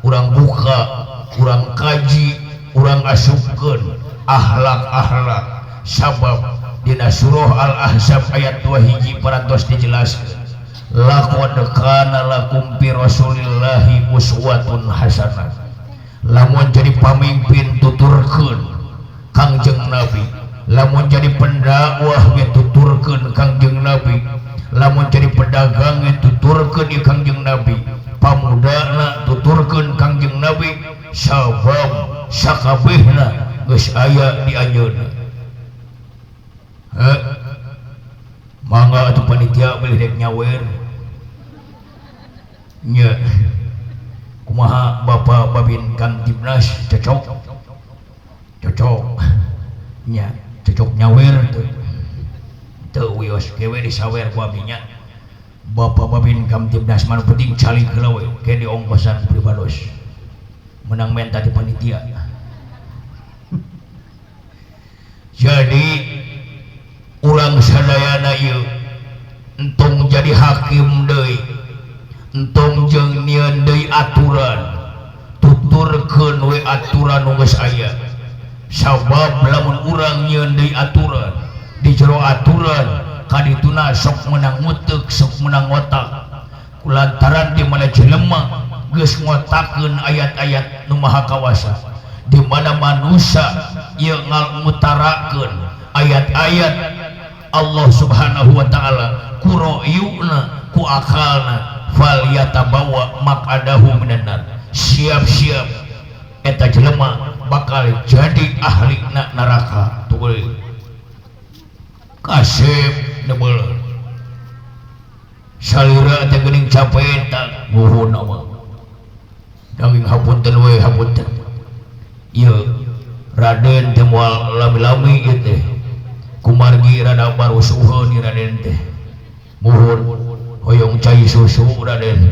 urang buka, urang kaji, urang asupkeun akhlak-akhlak. Sabab dina surah Al-Ahzab ayat 2 hiji parantos dijelaskeun, laqad kana lakum fi rasulillahi uswatun hasanah. Lamun jadi pamimpin tuturkeun Kangjeng Nabi, lamun jadi pendakwah ge tuturkeun Kangjeng Nabi, lamun jadi pedagang ge tuturkeun ieu Kangjeng Nabi, pamudana tuturkeun Kangjeng Nabi, sabab sakabehna geus aya di anjeunna. Mangga atuh panitia bilih rek nyawer. Nya. Kumaha Bapak Babin Kamtibnas cocok? Cocok. Nya, cocok nyawer teu. Teu wios kewe disawer ku abdi nya. Bapak Babin Kamtibnas mah penting calik heula we ke diongkosan pribados. Menang menta di panitia. Jadi urang sadayana ieu entong jadi hakim deui, entong jeung nieun deui aturan, tuturkeun we aturan nu geus aya. Sabab lamun urang nyieun deui aturan, di jero aturan kadituna sok meunang nguteuk, sok meunang ngotak. Kulantaran di mana jelema geus ngotakeun ayat-ayat nu maha kawasa, di mana manusia ieu ngutarakeun ayat-ayat Allah Subhanahu wa ta'ala ku royuna ku akalna, fal yatabawa maq'adahu minan nar. Siap-siap eta jelema bakal jadi ahli neraka. Tuh kasep nebel salira teh geuning capek tak nuhun mah daging hapunten we hapunten. Ieu Raden teh moal lami-lami ieu teh kumargi rada barusuheun ieu Raden teh, muhun hoyong cai susu Raden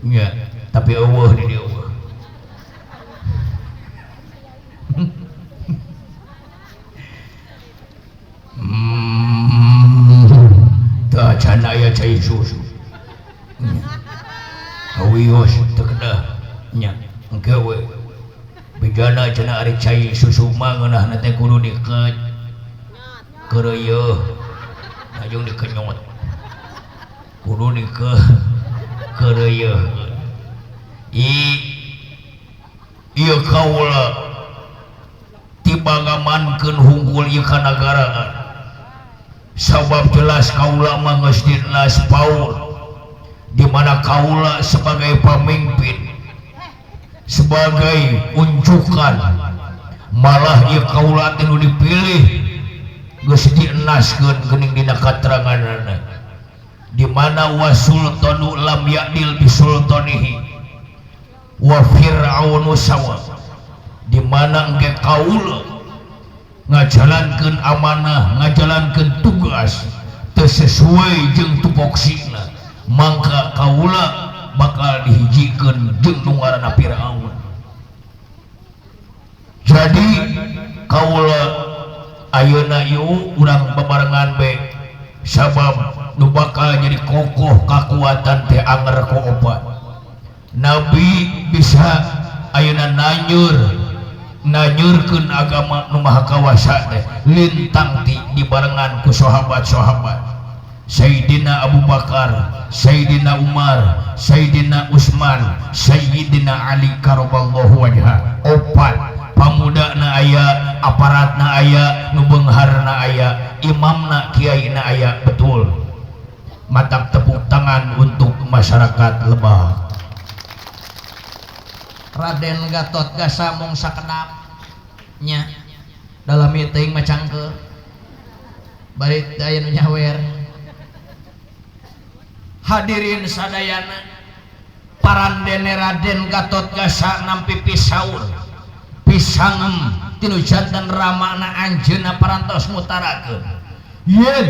nya, tapi eueuh di dieu eueuh. Tah can aya cai susu wios teu kedah nya, engke we bejana cenah ari cai susu mah ngeunahna teh kudu dikeut keureuyeung ajung dikenyot, kudu dike keureuyeung. Ieu kaula tiba ngamankeun hungkul ieu kanagaraan, sabab jelas kaula mah geus dinas paur, di mana kaula sebagai pemimpin, sebagai unjukan, malah ieu kaula teh nu dipilih geus dienaskeun geuning dina kateranganana. Di mana wasultanu lam ya'dil bisultanihi wa fir'aunu sawa. Di mana engke kaula ngajalankeun amanah, ngajalankeun tugas teu sesuai jeung tupoksina, mangka kaula bakal dihijikeun jeung nu ngaranna Firaun. Jadi kaula ayeuna ieu urang babarengan be, sabab nu bakal jadi kokoh kakuatan teh anger ku opat. Nabi bisa ayeuna nanyurkeun agama nu maha kawasa teh lintang ti dibarengan ku sahabat-sahabat Sayyidina Abu Bakar, Sayyidina Umar, Sayyidina Utsman, Sayyidina Ali karamallahu wajha. Opat pamuda na aya, aparat na aya, nu beungharna aya, imamna kiai na aya, betul. Matak tepuk tangan untuk masyarakat Lebak. Raden Gatot Gasa mung sakedap nya dalam teuing mah cangkeul bari aya nu nyawer. Hadirin sadayana, parandene Raden Gatot Gasa nampi pisaur pisangem tinu janten ramana anjeunna parantos ngutarakeun yen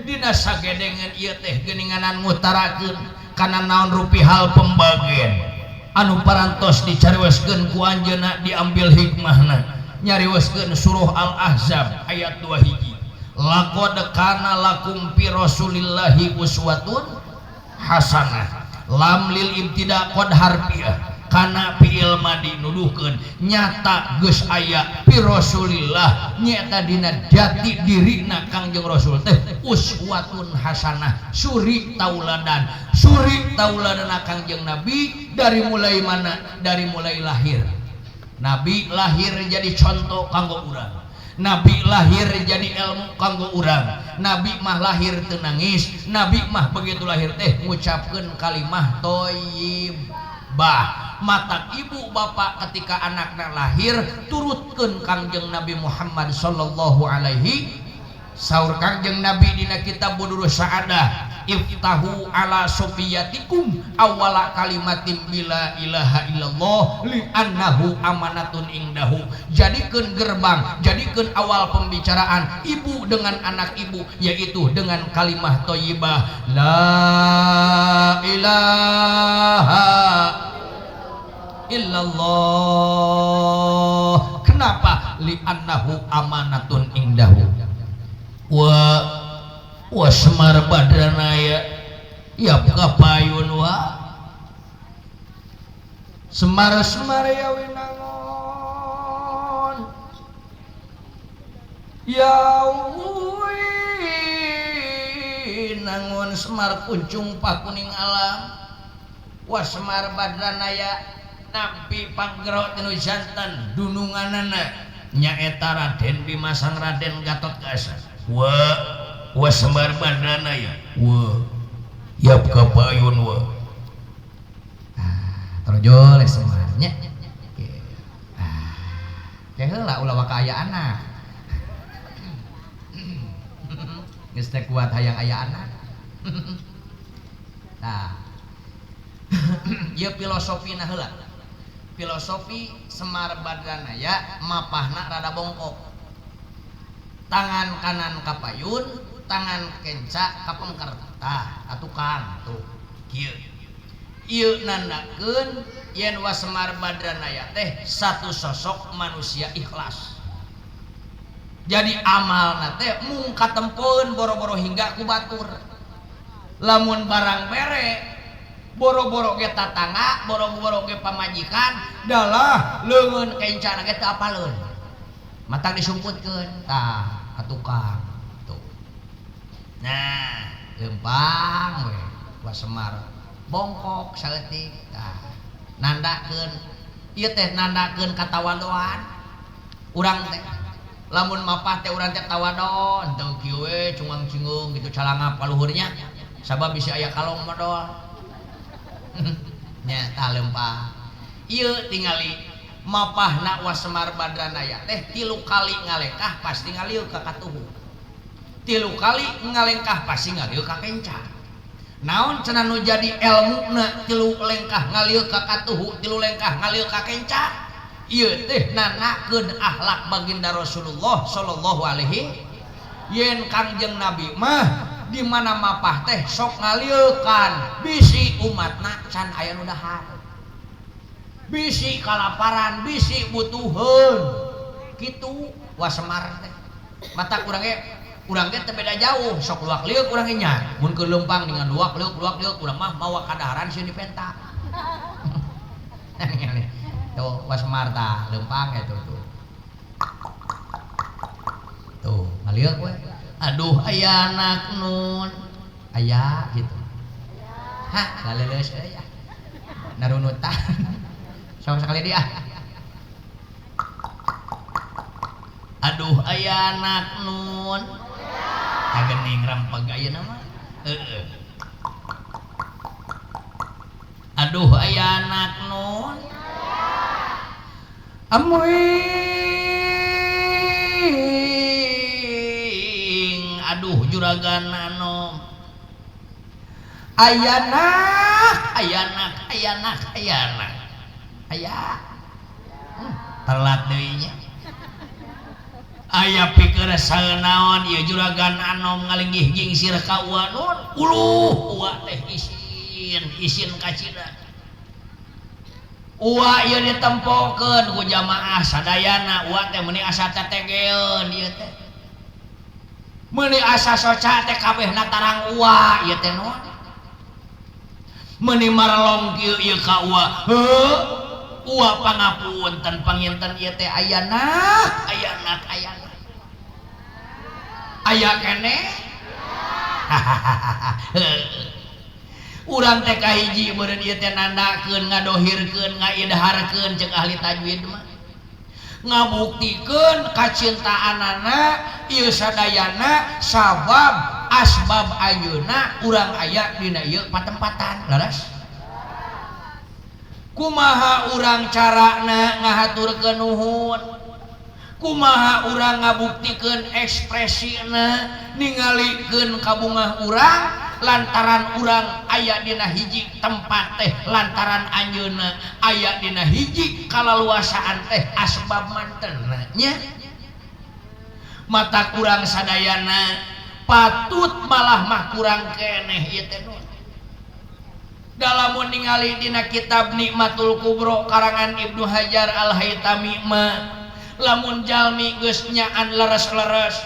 dina sagedengeun ieu teh geuninganan ngutarakeun kana naon rupi hal pembagian anu parantos dicarioskeun ku anjeunna diambil hikmahna nyarioskeun surah Al-Ahzab ayat 2 hiji laqad kana lakum fi rasulillahi uswatun hasanah lam lil ibtida qad harfiah kana fi'il madi nuduhkeun nyata geus aya fi rasulillah nyata dina jati dirina Kangjeng Rasul teh uswatun hasanah suri tauladan Kangjeng Nabi dari mulai mana, dari mulai lahir. Nabi lahir jadi contoh kanggo urang, Nabi lahir jadi ilmu kanggo urang, Nabi mah lahir teu nangis, Nabi mah begitu lahir teh ngucapkeun kalimah thayyibah. Mata ibu bapak ketika anakna lahir turutkeun Kangjeng Nabi Muhammad sallallahu alaihi saur Kangjeng Nabi dina kitab Budurus Sa'adah iftahu ala sofiyatikum awala kalimatin bila ilaha illallah li annahu amanatun indahu. Jadikeun gerbang, jadikeun awal pembicaraan ibu dengan anak ibu yaitu dengan kalimah thayyibah la ilaha illallah. Kenapa? Li annahu amanatun indahu. Wa semar badranaya ya kapayun wa semar-semar ya winangon ya winangon semar kuncung pakuning alam wa semar badranaya nampi panggero tinu jantan dununganana nyaeta Raden Bima Sang Raden Gatot Gasa wa wa semar badranaya wa yap kapayun wa torjol semarnya ah heula ulah waka aya anak geus teh kuat hayang aya anak. Nah ieu filosofina heula, filosofi Semar Badranaya mapahna rada bongkok, tangan kanan kapayun, tangan kenca kapengker, tah ka tukang tuh kieu. Ieu nandakeun yen wa Semar Badranaya teh satu sosok manusia ikhlas. Jadi amalna teh mung katempoeun boro-boro hingga ku batur. Lamun barang bere boro-boro ge tatangga, boro-boro ge pamajikan, dalah leungeun kencana ge teu apaleun. Matak disumputkeun tah ka tukang tuh. Nah, leumpang we wa Semar bongkok saeutik tah nandakeun ieu teh nandakeun katawadoan urang teh. Lamun mapah teh urang teh tawadon teu kieu we cunggang-cinggung gitu calangap ka luhurnya sabab bisi aya kalong modol. Nya tah leumpang ieu tingali mapahna wa Semar Badranaya teh 3 kali ngalengkah pasti ngalieu ka katuhu, 3 kali ngalengkah pasti ngalieu ka kenca. Naon cenah nu jadi elmuna tilu lengkah ngalieu ka katuhu tilu lengkah ngalieu ka kenca ieu teh nanakeun akhlak baginda Rasulullah sallallahu alaihi yen Kangjeng Nabi mah di mana mapah teh sok ngalieukan bisi umatna can aya nu dahar bisi kalaparan bisi butuheun kitu wasemar teh mata kurang ge urang ge teu beda jauh sok luak liuk urang ge nya mun keur leumpang dengan luak liuk urang mah mawa kadaharan sieun dipenta tuh wasemar tah leumpang eta tuh tuh ngaliuk we aduh aya anak nun aya gitu hah laleuleus euy ah narunutan sok sakali dia aduh aya anak nun kagening rempeg ayeuna mah heeh aduh aya anak nun amuing aduh juragan anom ayanak ayanak ayanak ayanak aya telat deui nya aya pikir saeunaon ieu juragan anom ngalinggih jingsir ka uwa nun uluh uwa teh isin isin kacida uwa ieu ditempokeun ku jamaah sadayana uwa teh meuni asa tetegeun ieu teh meuni asa soca teh kabehna tarang uwa ieu teh nun meuni marlong kieu ieu ka uwa heuh uwa pangapunten panginten ieu teh ayanak ayanak ayanak aya keneh urang teh kahiji meureun ieu teh nandakeun ngadohirkeun ngaidharkeun ceuk ahli tajwid mah ngabuktikeun kacintaanana ieu sadayana sabab asbab ayeuna urang aya dina ieu patempatan leres kumaha urang carana ngahaturkeun nuhun kumaha urang ngabuktikeun ekspresina ningalikeun kabungah urang lantaran urang aya dina hiji tempat teh lantaran anjeunna aya dina hiji kalaluasaan teh asbab mantena nya mata kurang sadayana patut malah mah kurang keneh ieu teh dalam ningali dina kitab Nikmatul Kubro karangan Ibnu Hajar Al-Haytami mah lamun jalmi geus nyaan leres-leres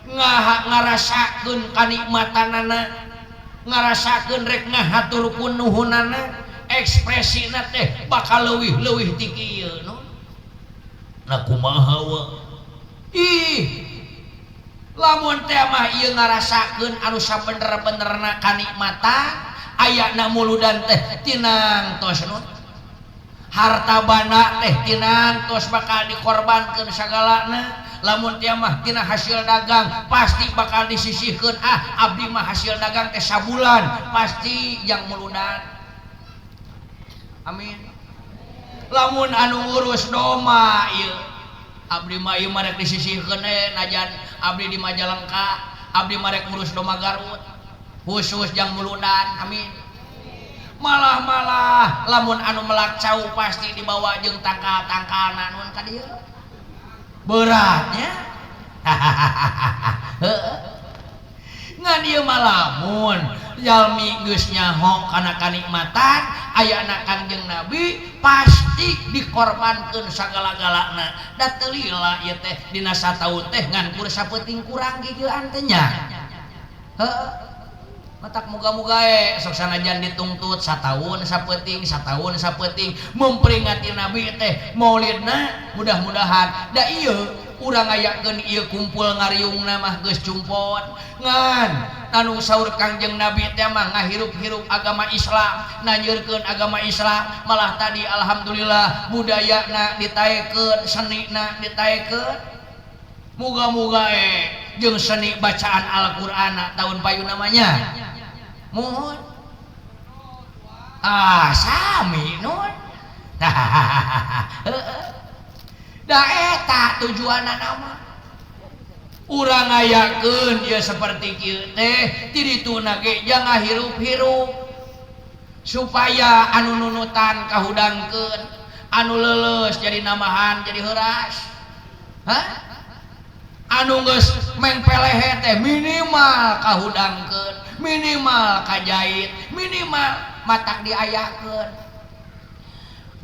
ngarasakeun kanikmatanana ngarasakeun rek ngahatur kunuhunana ekspresina teh bakal leuwih-leuwih ti kieu no nah kumaha wa ih lamun teh mah ieu ngarasakeun anu sabener-benerna kanikmatan ayana muludan teh tinang tos nun harta banda teh tinang tos bakal dikorbankeun sagalana lamun teh mah tina hasil dagang pasti bakal disisihkeun ah abdi mah hasil dagang teh sabulan pasti yang muludan amin lamun anu ngurus doma ieu abdi mah ieu mah rek disisihkeun najan abdi di Majalengka abdi mah rek ngurus doma Garut khusus jang muludan amin malah-malah lamun anu melak cau pasti dibawa jeung tangkal-tangkalna nun ka dieu beratnya ngan ieu mah lamun jalmi geus nyaho kana kanikmatan ayana Kangjeng Nabi pasti dikorbankeun sagala-galana da teu lila ieu teh dina sataun teh ngan kur sapeuting kurang gigieuan teh nya heuh matak muga-muga sok sanajan dituntut sataun sapeuting memperingati Nabi teh maulidna mudah-mudahan da ieu urang ngayakeun ieu kumpul ngariungna mah geus cumpon ngan anu saur Kangjeng Nabi teh mah ngahirup-hirup agama Islam nanyeurkeun agama Islam malah tadi alhamdulillah budayana ditaekeun senina ditaekeun muga-muga jeung seni bacaan Al-Qur'ana tahun payu namanya mohon ah sami nun da eta tujuanna mah Urang ngayakeun ieu saperti kieu teh ti dituna ge jangan hirup-hirup supaya anu nunutan kahudangkeun, anu leuleus jadi namahan jadi heuras. Hah? Anu geus mengpelehe teh minimal kahudangkeun, minimal kajait, minimal matak diayakeun.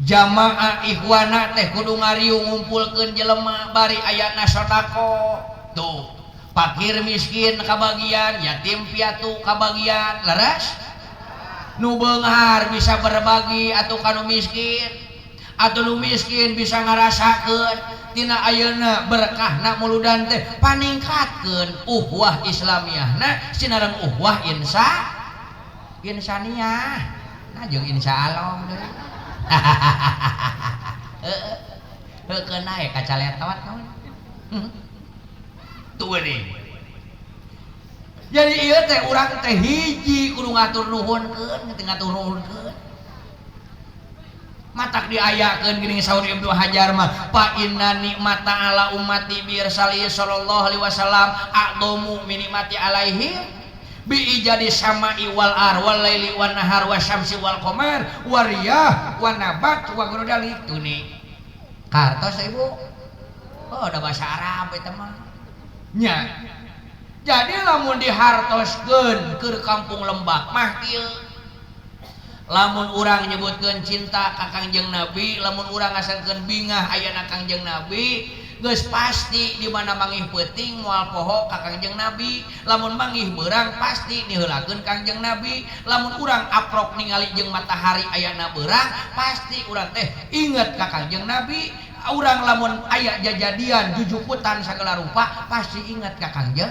Jamaah ikhwana teh kudu ngariung ngumpulkeun jelema bari ayana sedekah. Tuh, fakir miskin kabagian, yatim piatu kabagian, leres? Nu beunghar bisa berbagi atuh ka nu miskin, atuh nu miskin bisa ngarasakeun tina ayeuna berkahna muludan teh paningkatkeun ukhuwah islamiyahna sinareng ukhuwah insaniyah. Nah jeung insyaallah deui. Heeh. Heukeun nae kacaletot naon. Tuh nih. Jadi ieu teh urang teh hiji kudu ngatur nuhunkeun, teu ngatur nuhunkeun. Matak diayakeun geuning saur Ibnu Hajar mah, fa inna nikmata ala ummati bi irsali sallallahu alaihi wasallam a'dhamu min nikmati alaihim bi ijadi sama'i wal ar wal laili wan nahar wasyamsi wal qamar wariyah wan nabat wa grodali. Tuh nih. Kartos Ibu. Oh, ada bahasa Arab eta mah. Nya. Jadi lamun dihartoskeun keur kampung Lembak mah kieu. Lamun urang nyebutkeun cinta ka Kangjeng Nabi, lamun urang ngasangkeun bingah ayana Kangjeng Nabi, geus pasti di mana manggih peuting moal poho ka Kangjeng Nabi, lamun manggih beurang pasti niheulakeun Kangjeng Nabi, lamun urang aprok ningali jeung matahari ayana beurang, pasti urang teh inget ka Kangjeng Nabi. Urang lamun aya jajadian jujukutan sagala rupa pasti ingat ka Kangjeng.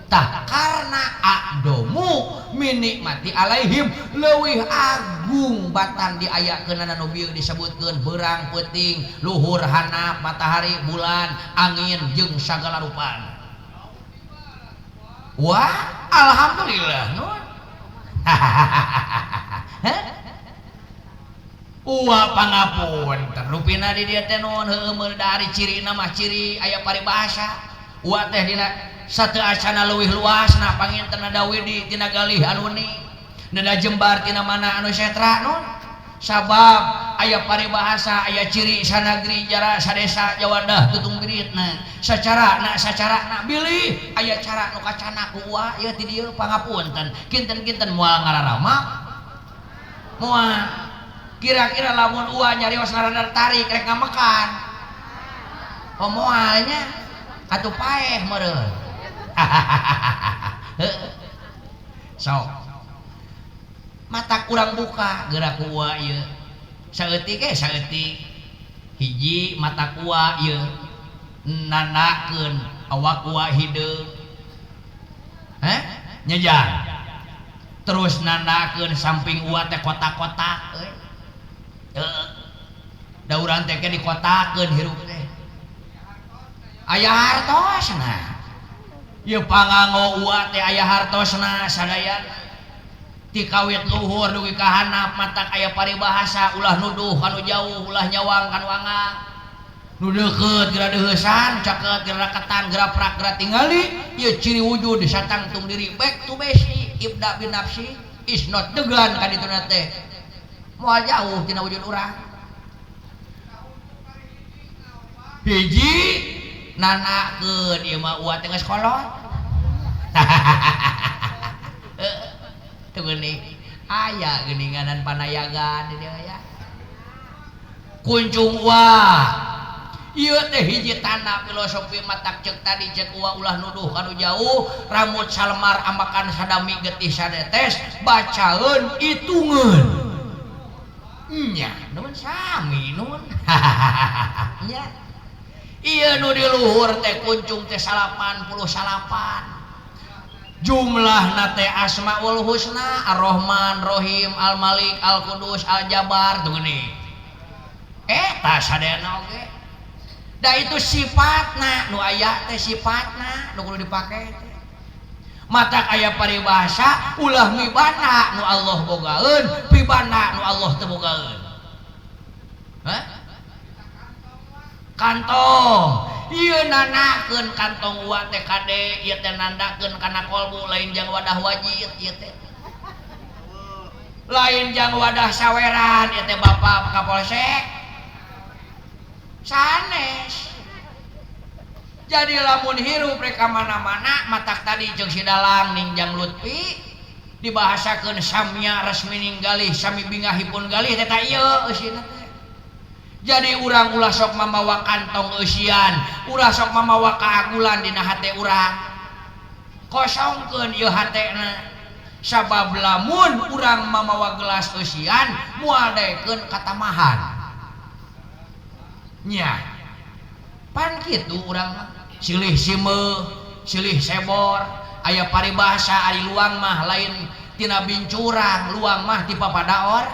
Tah karena a'domu minikmati alaihim leuwih agung batan diayakeunana nu bieu disebutkeun beurang peuting luhur hanap matahari bulan angin jeung sagala rupana. Wah, alhamdulillah nun. Hah? Uwa pangapunten rupina di dieu teh nuhun heueuh meul dari cirina mah ciri aya paribasa. Uwa teh dina sateu acana leuwih luasna panginten ada widi tina galih anu ni nada jembar tina mana anu setra nun. Sabab aya paribahasa aya ciri sanagri jara sadesa jawadah tutung biritna sacara na sacara na bilih aya cara nu kacana ku uwa ieu ti dieu pangapunten kinten-kinten moal ngararama moal. Kira-kira lamun uwa nyarios ngaranna tarik rek ngamekan oh moalnya atuh paeh meureun. Sok mata kurang buka geura ku uwa ieu saeutik ge saeutik hiji mata kuwa ieu nandakeun awak uwa hideung heh nyejang terus nandakeun samping uwa teh kotak-kotak euy heeh da urang teh ke dikotakeun hirup teh aya hartosna ieu panganggo uwa teh aya hartosna sadayana ti kawit luhur dugi ka handap matak aya paribahasa ulah nuduh kanu jauh ulah nyawang kanu angang nu deukeut geura deuheusan caket geura raketan geura prak geura tingali ieu ciri wujud satangtung diri back to basic ibda bin nafsi is not degan ka dituna teh moal jauh tina wujud urang hiji nanakeun ieu mah uwa teh geus kolot. Tuh geuning aya geuninganan panayagan di dieu ya. Kuncung uwa ieu teh hiji tanda filosofi matak ceuk tadi ceuk uwa ulah nuduh kanu jauh rambut salemar ambakan sadami getih sadetes bacaeun hitungeun nya nuhun sami nuhun. Nya ieu nu di luhur teh kuncung teh 89 jumlahna teh Asmaul Husna Ar-Rahman Rahim Al-Malik Al-Qudus Al-Jabbar tuh geuning eta sadayana oge da itu sifatna nu aya teh sifatna nu kudu dipake teh matak aya paribasa ulah mibana nu Allah bogaeun pibana nu Allah teu bogaeun. Hah? Kantong Ieu nanakeun kantong ua teh kade ieu teh nandakeun kana kolbu lain jang wadah wajib ieu teh. Lain jang wadah saweran ieu teh Bapak Kapolsek. Sanes. Jadi lamun hirup rek ka mana-mana matak tadi jeung si dalang ningjang Lutfi dibahasakeun samya resmi ninggalih sami bingahipun galih teh ta ieu eusina teh. Jadi urang ulah sok mamawa kantong eusian, ulah sok mamawa kaagulan dina hate urang. Kosongkeun ieu hatena. Sabab lamun urang mamawa gelas eusian moal daekeun katamahan. Nya. Pan kitu urang mah silih simeuh, silih sebor, aya paribasa ari luang mah lain tina bincurang, luang mah ti papada or,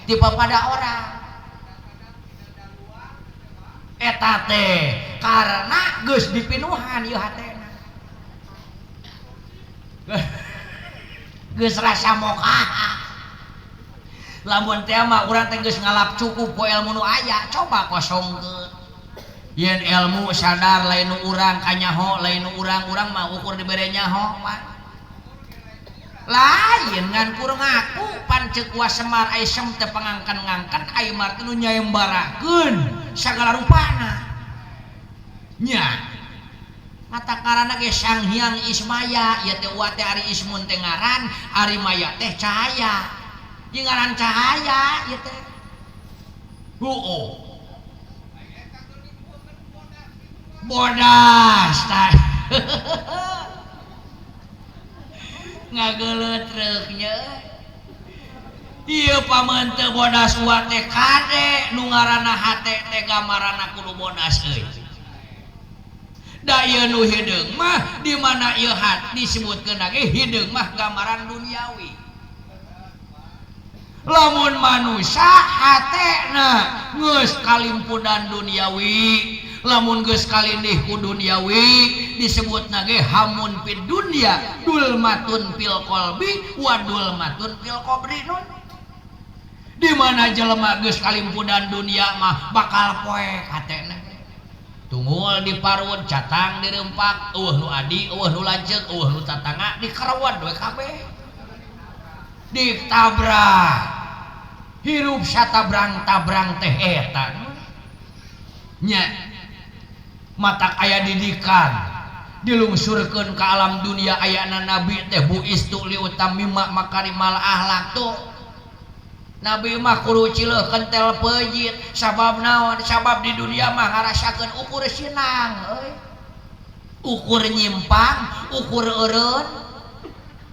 ti papada orang. Eta teh karena geus dipinuhan ieu hatena. Geus rasa mokaha. Lamun teh mah urang teh geus ngalap cukup ku ilmu nu aya, coba kosongkeun. Yen ilmu sadar lain nu urang kanyaho lain nu urang, urang mah ukur dibere nyaho pan. Lain ngan kur ngaku pan ceuk Wa Semar ai sem teh pangangkan-ngangkan ai mar teh nu nyayembarakeun sagala rupana. Nya. Mata karana ge Sang Hyang Ismaya ieu teh wa teh ari Ismun teh ngaran, ari Maya teh cahaya. Ieu ngaran cahaya ieu teh. Heueuh. Bodas tah. Ngageuleut reuknya. Ieu pameun teu bodas wa teh kade nu ngaranna hate teh gambaranna kudu bodas euy. Da ieu nu hideung mah di mana ieu hat disebutkeun ge hideung mah gambaran duniawi. Lamun manusia hatena geus kalimpudan duniawi, lamun geus kalindih ku duniawi disebutna ge hamun fid dunya dulmatun fil qalbi wa dulmatun fil qabri nun. Di mana jelema geus kalimpudan dunia mah bakal poek hatena. Tunggul diparun, catang dirempak, eueuh nu adi, eueuh nu lanceuk, eueuh nu tatangga dikerewan we kabeh. Ditabrak. Hirup satabrang-tabrang teh eta. Nya. Matak aya didikan dilungsurkeun ka alam dunia ayana nabi teh buistu liutamima makarimal akhlak tuh. Nabi mah kudu cileuh kentel peujit sabab naon? Sabab di dunia mah ngarasakeun ukur sinang euy. Ukur nyimpang, ukur eureun.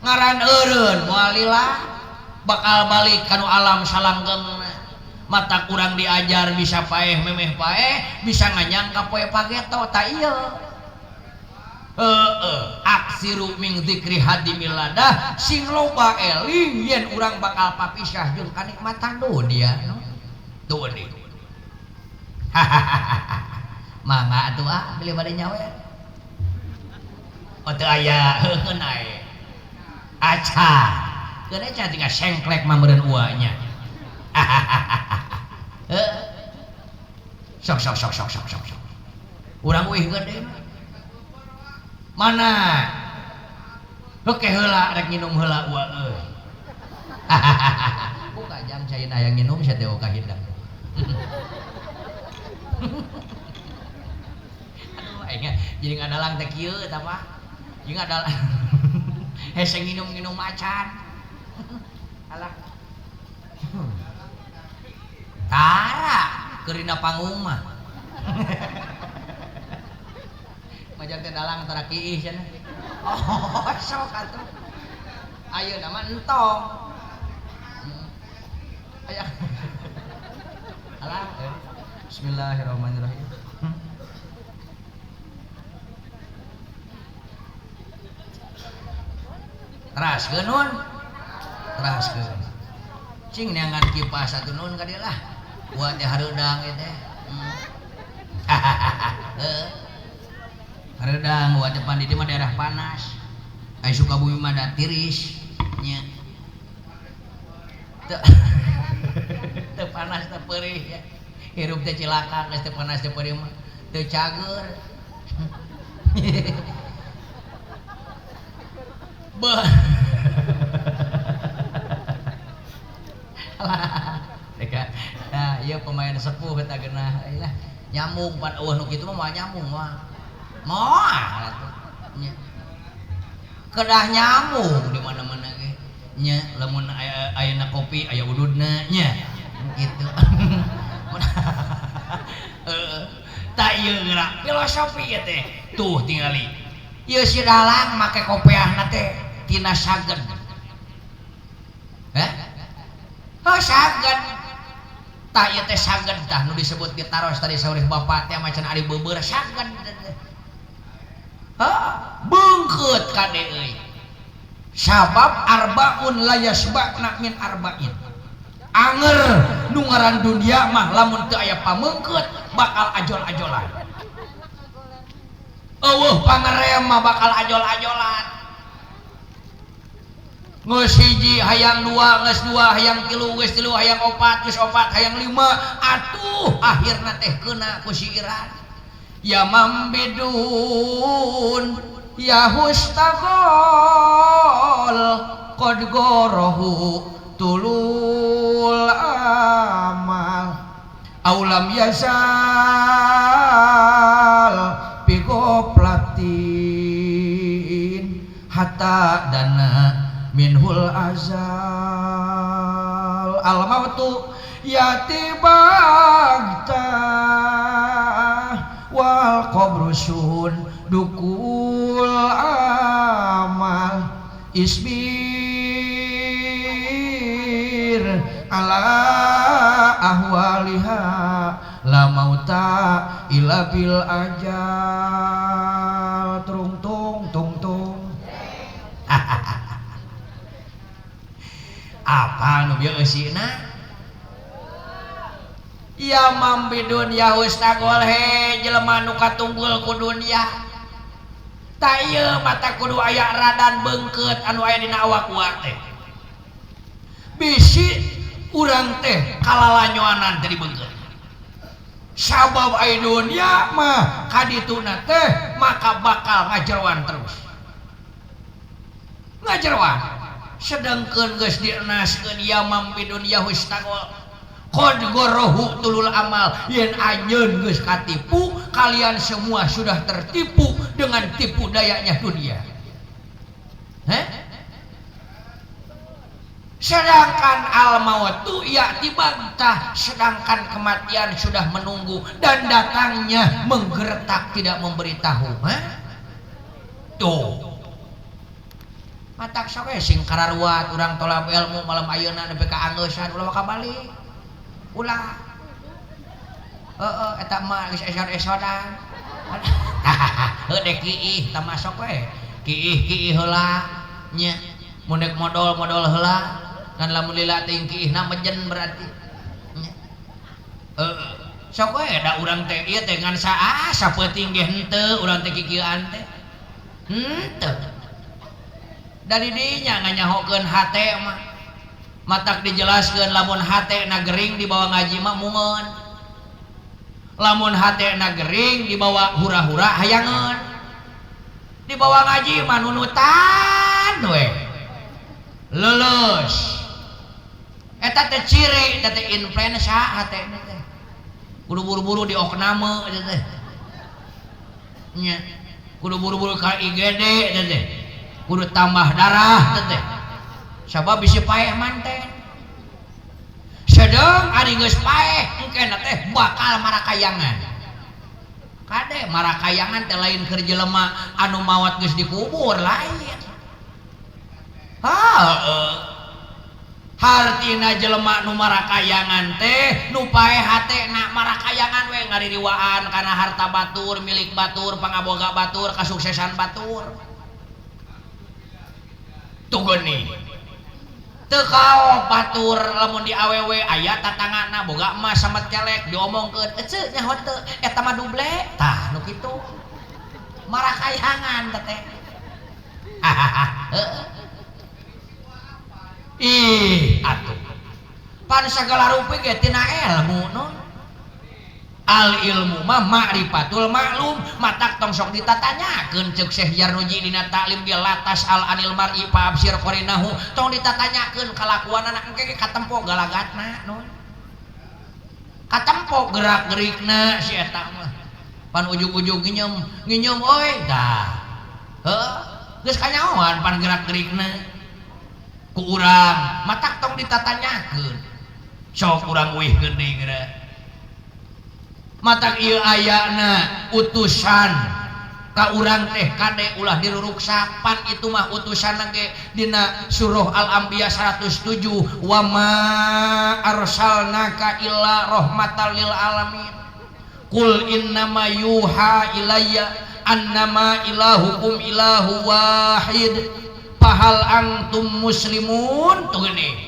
Ngaran eureun moal lila bakal balik kanu alam salanggengna. Mata kurang diajar bisa paeh memeh paeh, bisa nganyang ka poe pageto ta ieu. Heeh, aksiru min dzikri hadimiladah sing loba eling yen urang bakal papisah jeung kanikmatan dunia. Tuh deui. Mangga atuh ah bilih bade nyawer. Oh teu aya heukeun ae. Aca. Keun aca tinggal sengklek mah meureun uanya. Heeh. Sok sok sok sok sok sok. Urang uih gede. Mana? Oke heula rek nginum heula ua euy. Buka jam caina aya nginum sia teh oka hidang. Aduh aing jadi ngadalang teh kieu eta mah. Jeung ngadalang hese nginum-nginum macan. Alah. Tara keur dina panggung mah. Majar teh dalang tara kiih cenah. Oh, sok atuh. Ayeuna mah entong. Aya. Alah. Bismillahirrahmanirrahim. Teraskeun nun. Teraskeun. Cing neangan kipas atuh nun ka dieu lah. Buat teh hareudang ieu teh. Heeh. Hareudang buat depan di dieu mah daerah panas. Ai Sukabumi mah da tiris nya. Teu teu panas teu peurih ya. Hirup teh cilaka geus teu panas teu peurih mah. Teu cager. Beuh. Nah, ieu pemain sepuh eta geunah lah. Nyambung pan eueuh nu kitu mah moal nyambung moal. Moal atuh nya. Kedah nyambung di mana-mana ge. Nya lamun ayeuna kopi aya ududna nya. Kitu. Heeh. Tah ieu geura filosofi ieu teh. Tuh tingali. Ieu si dalang make kopeahna teh tina sagen. Heh? Oh sagen. Tah ieu teh sagen tah nu disebut ditaros tadi saurih bapak teh macan ari beubeur sagen teh. Heuh, beungkeut kade euy. Sabab arbaun la yasba'na min arba'in. Anger nu ngaran dunia mah lamun teu aya pameungkeut bakal ajol-ajolan. Eueuh pangerem mah bakal ajol-ajolan. Geus hiji hayang dua, geus dua hayang tilu, geus tilu hayang opat, geus opat hayang lima, atuh akhirna teh keuna ku siiran. Ya mambidun ya hustagol qad gorohu tulul amal aulam yasal bi goplatin hatta dana minhul azal al mautu yati bagta wal qabru sun dukul amal isbir ala ahwaliha la mauta illa bil ajal trung tung tung tung. Apa nu bieu eusina? Ya mambidun ya hustagol he jelema nu katunggul ku dunya. Tah ieu mata kudu aya radan beungkeut anu aya dina awak urang teh. Bisi urang teh kalalanyoanan teh dibeungkeut. Sabab aya dunya mah kadituna teh maka bakal ngajeroan terus. Ngajeroan. Sedangkeun geus dienaskeun ya mambidun ya hustagol qad gorohu tulul amal yen anjeun geus katipu, kalian semua sudah tertipu dengan tipu dayanya dunia. Heh? Sedangkan al mautu ya'ti bagtah, sedangkan kematian sudah menunggu dan datangnya menggertak tidak memberitahu. Heh? Tuh. Matak sok we sing kararuat urang tolab ilmu malam ayeuna nepi ka angeusan ulah ka balik. Ulah. Heeh eta mah geus eson-esonan. Heuh dek kiih tah masuk we. Kiih-kiih heula nya. Mun dek modol-modol heula ngan lamun lila teuing kiihna mejen berarti. Nya. Heeh. Sok we da urang teh ieu teh ngan saah sapeuting ge henteu urang teh kikieuan teh. Henteu. Dari dinya nganyahokeun hate mah. Matak dijelaskeun lamun hate na gering dibawa ngaji mah mungeun. Lamun hate na gering dibawa hura-hura hayangeun. Dibawa ngaji mah nunutan we. Lulus. Eta teh ciri eta teh influenza hate teh. Kudu buru-buru diokname eta teh. Nya. Kudu buru-buru ka IGD eta teh. Kudu tambah darah teh. Sabab bisi paeh manten. Sedeng ari geus paeh engkena teh bakal marakayangan. Kade marakayangan teh lain keur jelema anu maot geus dikubur lain. Heeh. Hartina jelema nu marakayangan teh nu paeh hatena marakayangan we ngaririwaan kana harta batur, milik batur, pangaboga batur, kasuksesan batur. Tuh geuning. Teu kaop batur lamun di awewe aya tatangana boga emas samet kelek diomongkeun eceu nyaho teu eta mah duble tah nu kitu. Marakayangan teh. Ih atuh. Pan sagala rupi ge tina ilmu non. Al ilmu mah ma'rifatul maklum, matak tong sok ditatanyakeun ceuk Syekh Jarnuji dina taklim ge latas al anil mar'i fa absir qarinahu, tong ditatanyakeun kalakuanana engke ge katempo galagatna nun. Katempo gerak-gerikna si eta mah. Pan ujug-ujug nginyeum, nginyeum euy tah. Heuh, geus kanyahoan pan gerak-gerikna. Ku urang matak tong ditatanyakeun. Sok urang uihkeun deui geura. Matak ieu ayana utusan ka urang teh kade ulah diruruksak pan itu mah utusan ge dina surah Al-Anbiya 107 wa ma arsalnaka illa rahmatan lil alamin qul innama yuha ilayya annama ilahukum ilahu wahid fahal antum muslimun. Tuh geuning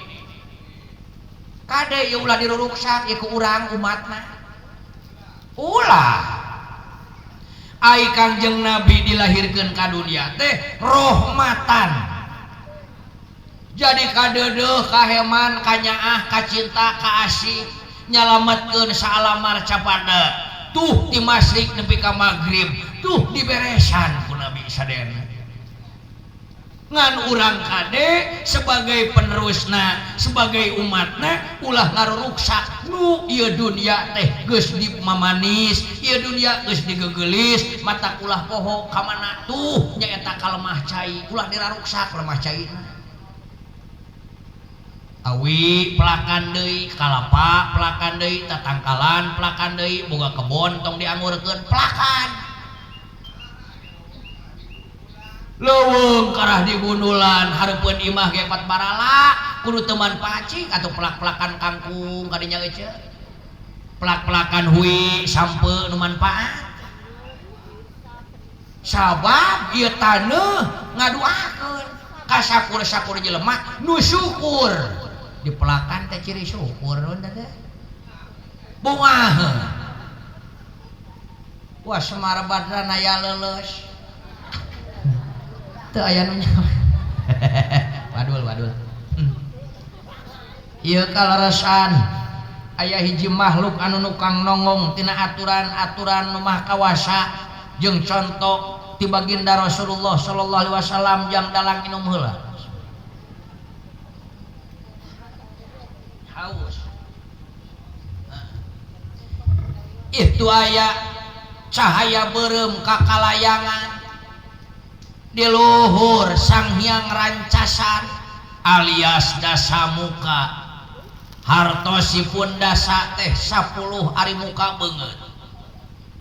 kade ieu ulah diruruksak ieu ku urang umatna. Ulah ai Kangjeng Nabi dilahirkeun ka dunia teh rahmatan, jadi kadeudeuh kaheman kanyaah kacinta kaasih nyalametkeun saalamar capada tuh di masyrik nepi ka magrib tuh diberesan ku Nabi sadayana. Ngan urang kade sebagai penerusna sebagai umatna ulah ngaruruksak nu ieu dunia teh geus dimamanis ieu dunia geus digeugelis mata ulah poho ka mana tuh nyaeta ka lemah cai ulah diraruksak lemah caina. Awi pelakan deui kalapa pelakan deui tatangkalan pelakan deui boga kebon tong diangurkeun pelakan leuweung karah digundulan hareupeun imah ge pat barala kudu teu manfaat atuh pelak-pelakan kangkung kadinya ece pelak-pelakan hui sampe nu manfaat sabab ieu taneuh ngaduakeun ka sakur-sakur jelema nu syukur dipelakan teh ciri syukur nun teh bungah. Wah Semar Badrana aya leuleus teu aya nu nyawa. Wadul wadul. Ieu kaleresan aya hiji makhluk anu nukang nongong tina aturan-aturan nu maha kawasa jeung conto ti baginda Rasulullah sallallahu alaihi wasallam jang dalang inum heula. Haus. Itu aya cahaya beureum ka kalayangan di luhur Sang Hyang Rancasan alias Dasamuka hartosipun dasa teh 10 ari muka beungeut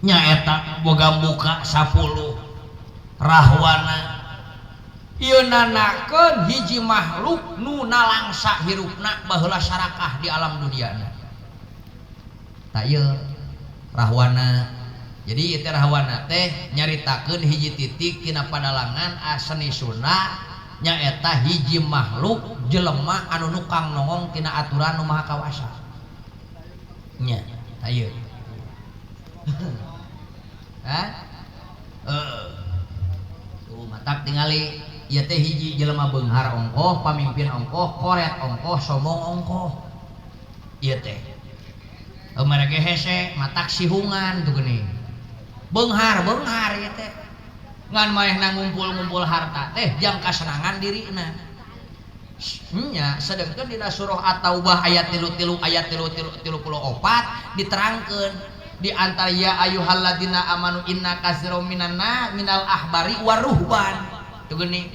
nyaeta boga muka 10 rahwana ieu nanakeun hiji makhluk nu nalangsa hirupna baheula sarakah di alam duniana tah ieu rahwana. Jadi ieu teh rahwana teh nyaritakeun hiji titik tina padalangan aseni Sunda nyaeta hiji makhluk jelema anu nukang nongong tina aturan nu maha kawasa. Nya, tah ieu. Hah? Heeh. Tuh matak tingali ieu teh hiji jelema beunghar ongkoh, pamimpin ongkoh, koret ongkoh, somong ongkoh. Ieu teh. Mereka hese matak sihungan tuh geuning. Beunghar beunghar ieu teh ngan manehna ngumpul-ngumpul harta teh jang kasenangan dirina nya. Sedengkeun dina surah At-Taubah ayat 33 ayat 34 diterangkeun di antara ya ayyuhalladzina amanu inna katsiran minan minal ahbari waruhban tuh geuning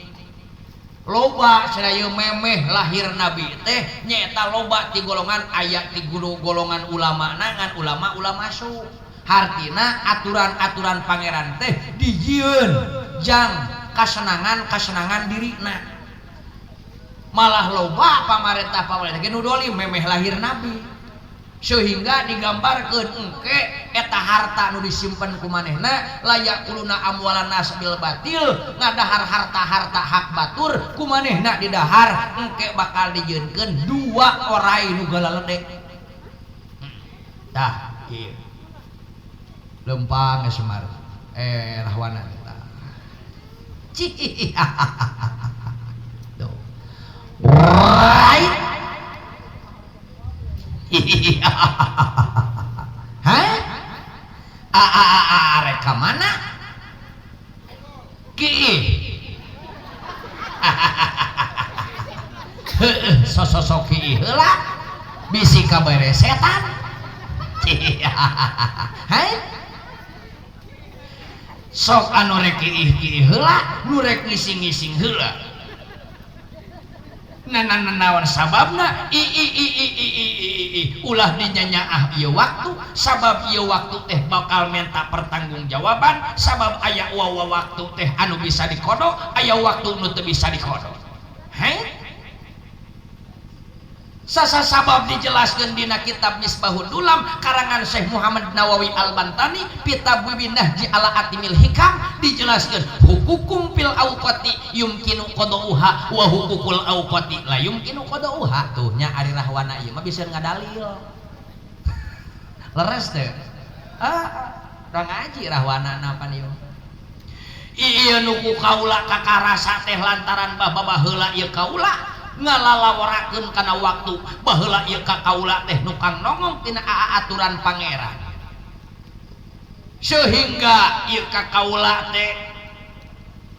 loba cenah ieu memeh lahir nabi teh nyaeta loba ti golongan aya ti golongan ulama ngan ulama-ulama su hartina aturan-aturan pangeran teh dijieun jang kasenangan-kasenangan dirina malah loba pamarentah-pamarentah ge nu dolim memeh lahir nabi sehingga digambarkeun engke eta harta nu disimpen ku manehna layak kuluna amwalan nas bil batil ngadahar harta-harta hak batur ku manehna didahar engke bakal dijieunkeun dua orai nu galaledek tah ieu lempang Semar rahwana tah tuh right. Hah? Heueuh sososok hiih heula bisi kabere setan. Hai sok anu rek kiih-kiih heula nu rek ngising-ngising heula. Nanaon sababna i i i i i i i ulah dinyanyaah ieu waktu sabab ieu waktu teh bakal menta pertanggungjawaban sabab aya wawa waktu teh anu bisa dikodo aya waktu nu teu bisa dikodo. Hei sasa sabab dijelaskeun dina kitab Misbahud Dulam karangan Syekh Muhammad Nawawi Al-Bantani kitab Nahji ala Atimil Hikam dijelaskeun hukukum fil awqati yumkinu qada'uha wa hukukul awqati la yumkinu qada'uha. Tuh nya ari rahwana ieu mah bisa ngadalil. Leres teh. Ah, urang ngaji rahwana napa ieu. Ieu nu ku kaula kakarasa teh lantaran baheula ieu kaula ngalalaworakeun kana waktu baheula ieu ka kaula teh nukang nongong tina aturan pangeran sehingga ieu ka kaula teh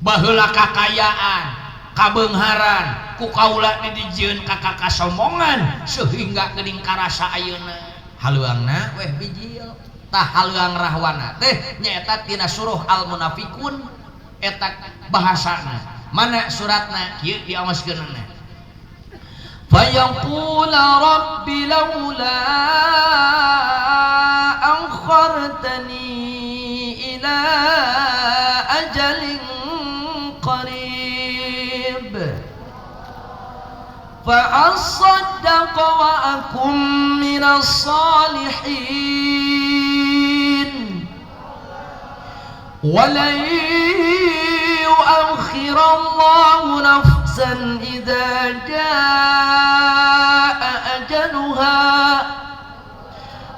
baheula kakayaan kabeungharan ku kaula teh dijieun ka kakasombongan sehingga geuning karasa ayeuna haluangna weh bijil. Tah haluang rahwana teh nyaeta tina suruh al munafikun eta bahasana mana suratna kieu diamaskeunna. فيقول رب لولا أخرتني إلى أجل قريب فأصدق وأكن من الصالحين ولن يؤخر الله نفسا إذا جاء أجلها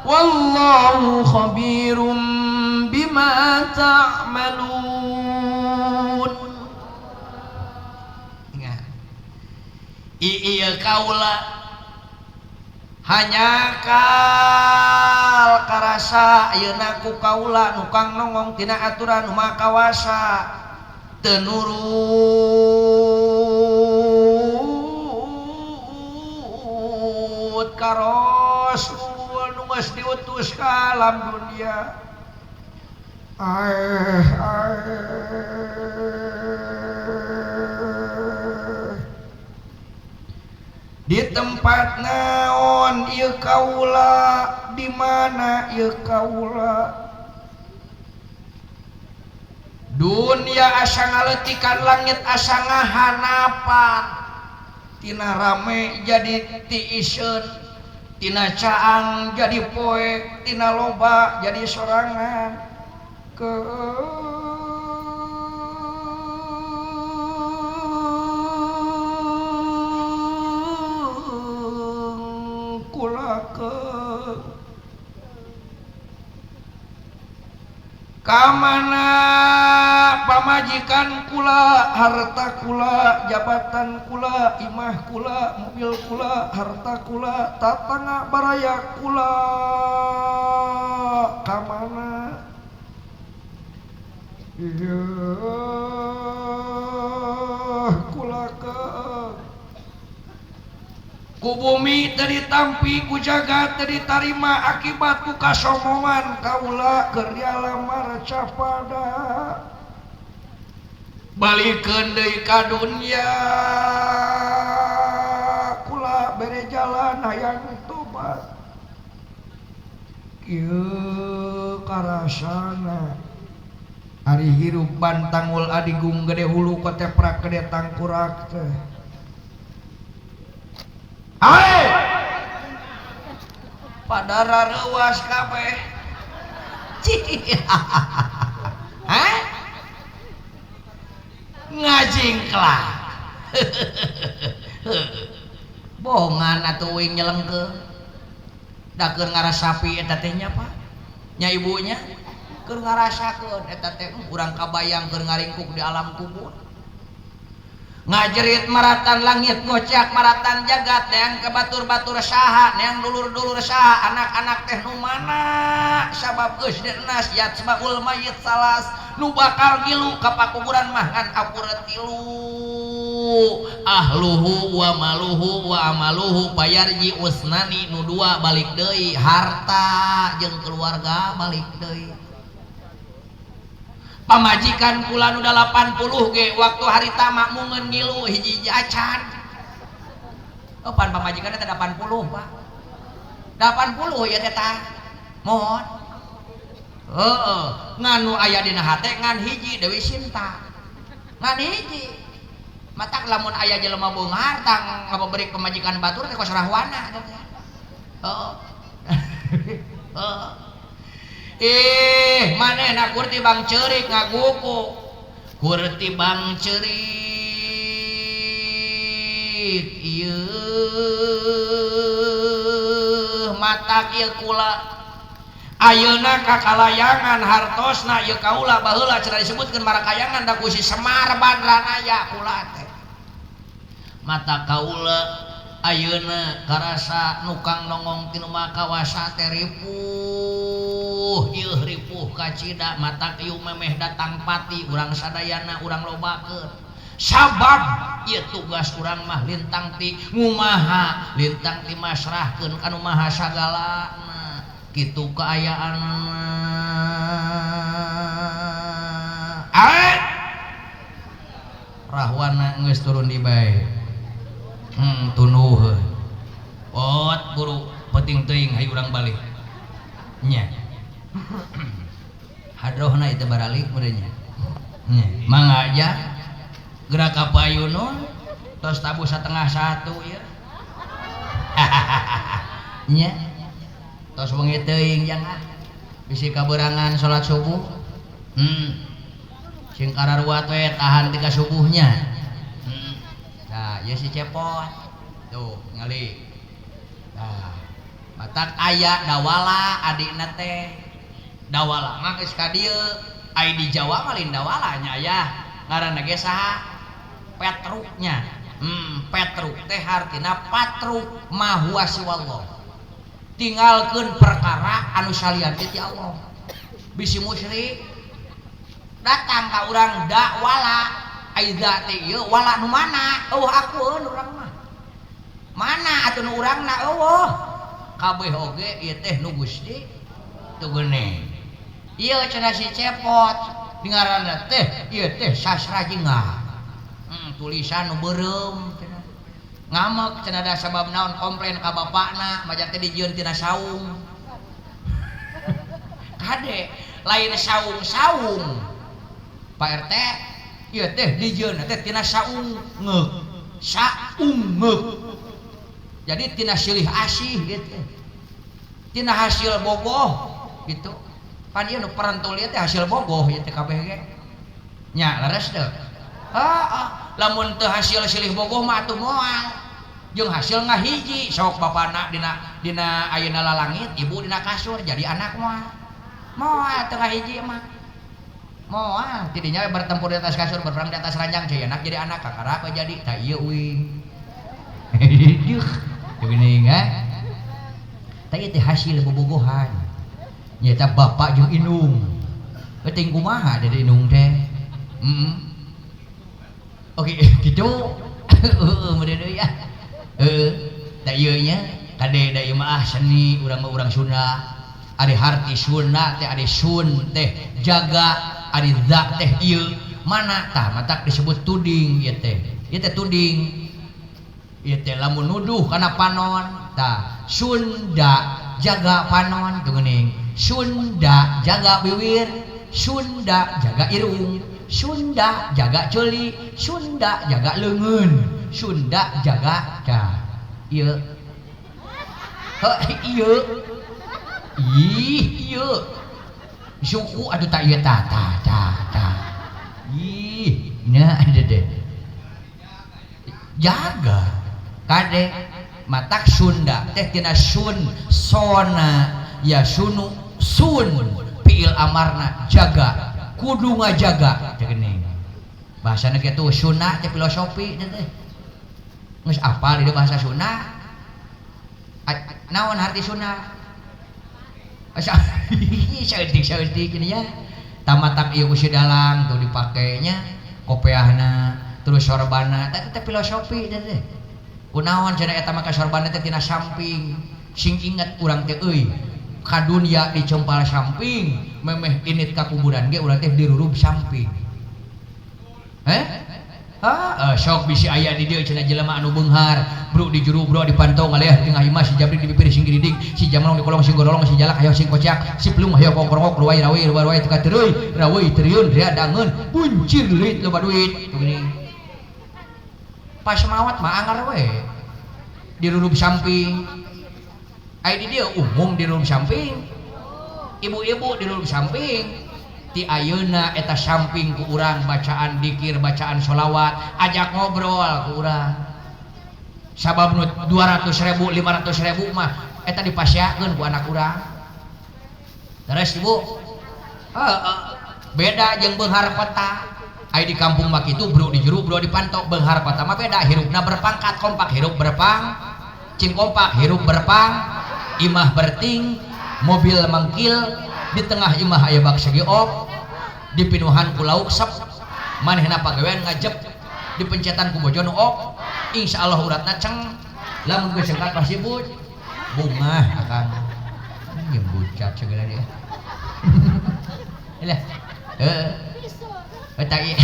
والله خبير بما تعملون. Iya kaula hanya kal karasa ayeuna ku kaula nukang nongong tina aturan makawasa teu nurut ka Rasul nu geus diutus ka alam dunia. Di tempat naon ieu kaula, di mana ieu kaula? Dunia asa ngaletikan langit asa ngahanapan. Tina rame jadi tiiseun, tina caang jadi poek, tina loba jadi sorangan. Kamana pamajikan kula, harta kula, jabatan kula, imah kula, mobil kula, harta kula, tatangga baraya kula, kamana? Iya kula ke ku bumi teu ditampi, ku jagat teu ditarima akibat ku kasombongan kaula keur di alam marcapada. Balikeun deui ka dunya kula bere jalan hayang tobat. Kieu karasana ari hirup bantangul adigung gede hulu koteprak gede tangkurak teh. Ae padara reuas kabeh. Hah? Ngajingklak. Bohongan atuh uing nyelengkeung. Da keur ngarasapi eta teh nya Pak. Nya ibunya keur ngarasakeun eta teh urang kabayang keur ngaringkuk di alam kubur. Ngajerit maratan langit, ngocak maratan jagat, neang ke batur-batur saha, neang dulur-dulur saha, anak-anak teh nu mana sabab geus dienas yatsbaul mayit salas nu bakal ngilu ka pakuburan mah ngan apura tilu. Ahluhu wa maluhu wa amaluhu payarji usnani nu dua balik deui harta jeung keluarga balik deui. Pamajikan kula nu 80 ge waktu harita makmungeun ngilu hiji-hiji acan. Oh pan pamajikan teh 80 Pak. 80 ieu teh tah. Mohon. Heeh, ngan nu aya dina hate ngan hiji Dewi Sinta. Ngan hiji. Matak lamun aya jelema beunghar tang ngababrik pamajikan batur teh kos rahwana teh. Heeh. Heeh. Ih, manehna kurti bang ceurik ngaguku. Kurti bang ceurik ieu matak ieu kula. Ayeuna kakalayangan hartosna ieu kaula baheula cenah disebutkeun marakayangan da ku si Semar Badranaya kula teh. Mata kaula ayeuna karasa nukang nongong tinu makawasa teh ripuh ieu ripuh kacida matak ieu memeh datang pati urang sadayana urang lobakeun. Sabab ieu tugas urang mah lintang ti ngumaha lintang ti masrahkeun ka nu maha sagalana. Kitu kaayaanana. Aet rahwana geus turun di bae. Tunduh. Pot buru penting teuing hayu urang balik. Nya. Hadrohna itu baralik meureun nya. Nya, mangga aja. Gerak ka payunun tos tabuh 12:30 ieu. Nya. Tos wengi teuing jang ah. Bisi kaberangan salat subuh. Sing kararuat we tahan tiga subuhnya. Nah, ieu si Cepot. Tuh, ngali. Nah, matak aya dawala adikna teh. Dawala mah geus ka dieu. Ai di Jawa mah lain dawala nya aya. Ngaranna ge saha? Petruknya. Petruk teh hartina patruk ma huwa siwallah. Tinggalkeun perkara anu salian ti Allah. Bisi musyrik datang ka urang dakwala, ai da teh ieu wala nu mana? Eueuh akueun urang mah. Mana atuh nu urangna eueuh? Kabeh oge ieu teh nu Gusti teu geuning. Ieu cenah si Cepot ngaranna teh ieu teh sastra jingah. Tulisan nu beureum cenah. Ngamek cenah da sabab naon komplain ka bapakna majak teh dijieun tina saung. Kade lain saung-saung. Pak RT ieu teh dijieun teh tina saung ngeuk. Saung ngeuk. Jadi tina silih asih gitu. Tina hasil bogoh gitu. Pan ieu nu perentul ieu teh hasil bogoh ieu teh kabeh ge. Nya leres teu? Heeh. Lamun teu hasil silih bogoh mah atuh moal. Jeung hasil ngahiji sok bapana dina ayeuna lalangit, ibu dina kasur jadi anak moal. Moal teu ngahiji mah. Moal tidinya bertempur di atas kasur, berperang di atas ranjang, jadi anak jadi anak kakara we jadi tah ieu uing. Duh, geuning ha. Tah ieu teh hasil bobogohan. Nyaeta bapak jeung indung. Penting kumaha jadi indung teh. Oke, gitu. Heeh, meureun deui ah. Heeh, da ieu nya kade da ieu mah seni urang mah urang Sunda. Ari harti Sunda teh ari sun teh jaga, ari za teh ieu. Mana tah matak disebut tuding ieu teh. Ieu teh tuding. Ieu teh lamun nuduh kana panon tah Sunda jaga panon tuh geuning. Sunda jaga biwir, Sunda jaga irung, Sunda jaga ceuli, Sunda jaga leungeun, Sunda jaga tah ieu. Heuh ieu. Ih ieu. Suku atuh tah ieu tah tah tah tah. Ih, nya dede. Jaga kade matak Sunda teh tina sun sona ya sunu sun fiil amarna jaga kudu ngajaga teh geuning. Bahasana kitu Sunda teh filosofi teh. Geus apal di bahasa Sunda? Naon arti Sunda? Saeutik-saeutik ini ya. Tamatak ieu ku si dalang tuh dipakainya kopeahna Terus sorbana teh teh filosofi teh teh. Kunaon cenah eta maka sorbana teh tina samping. Sing inget urang teh euy. Ka dunya dicempal samping, memeh init ka kuburan ge urang teh dirurub samping. Heh? Ah, sok bisi aya di dieu cenah jelema anu beunghar, bro di juru bro dipantau ngaleah di tengah imah si jabrik di bibir sing giridig, si jamlong di kolong sing gorolong si jalak hayo sing kocak, si pelung hayo kongkorongok ruai rawi ruai teu katereuy, raweuy terieun ria dangeun, buncir leuit loba duit. Tuh gini. Pas mawat mah angar we. Dirurub samping. Aya di dieu umum dirurub samping. Ibu-ibu dirurub samping. Ti ayeuna eta samping ku urang bacaan dikir, bacaan sholawat, ajak ngobrol ku urang. Sabab nu 200.000, 500.000 mah eta dipasiakeun ku anak urang. Terus ibu, beda jeung beunghar kota. Aya di kampung mah kitu bro di juru bro dipantau, beunghar kota mah beda, hirupna berpangkat kompak, hirup berpang, cing kompak, hirup berpang, imah berting, mobil mangkil, di tengah imah aya bak segi op, dipinuhan ku lauk sep, manehna pagawean ngajep, dipencetan ku bojo nu op, insyaallah uratna ceng, lamun geus sengkat pasti bungah akang. Jeung bucat segala dia. Lah, heeh. Tak ieu.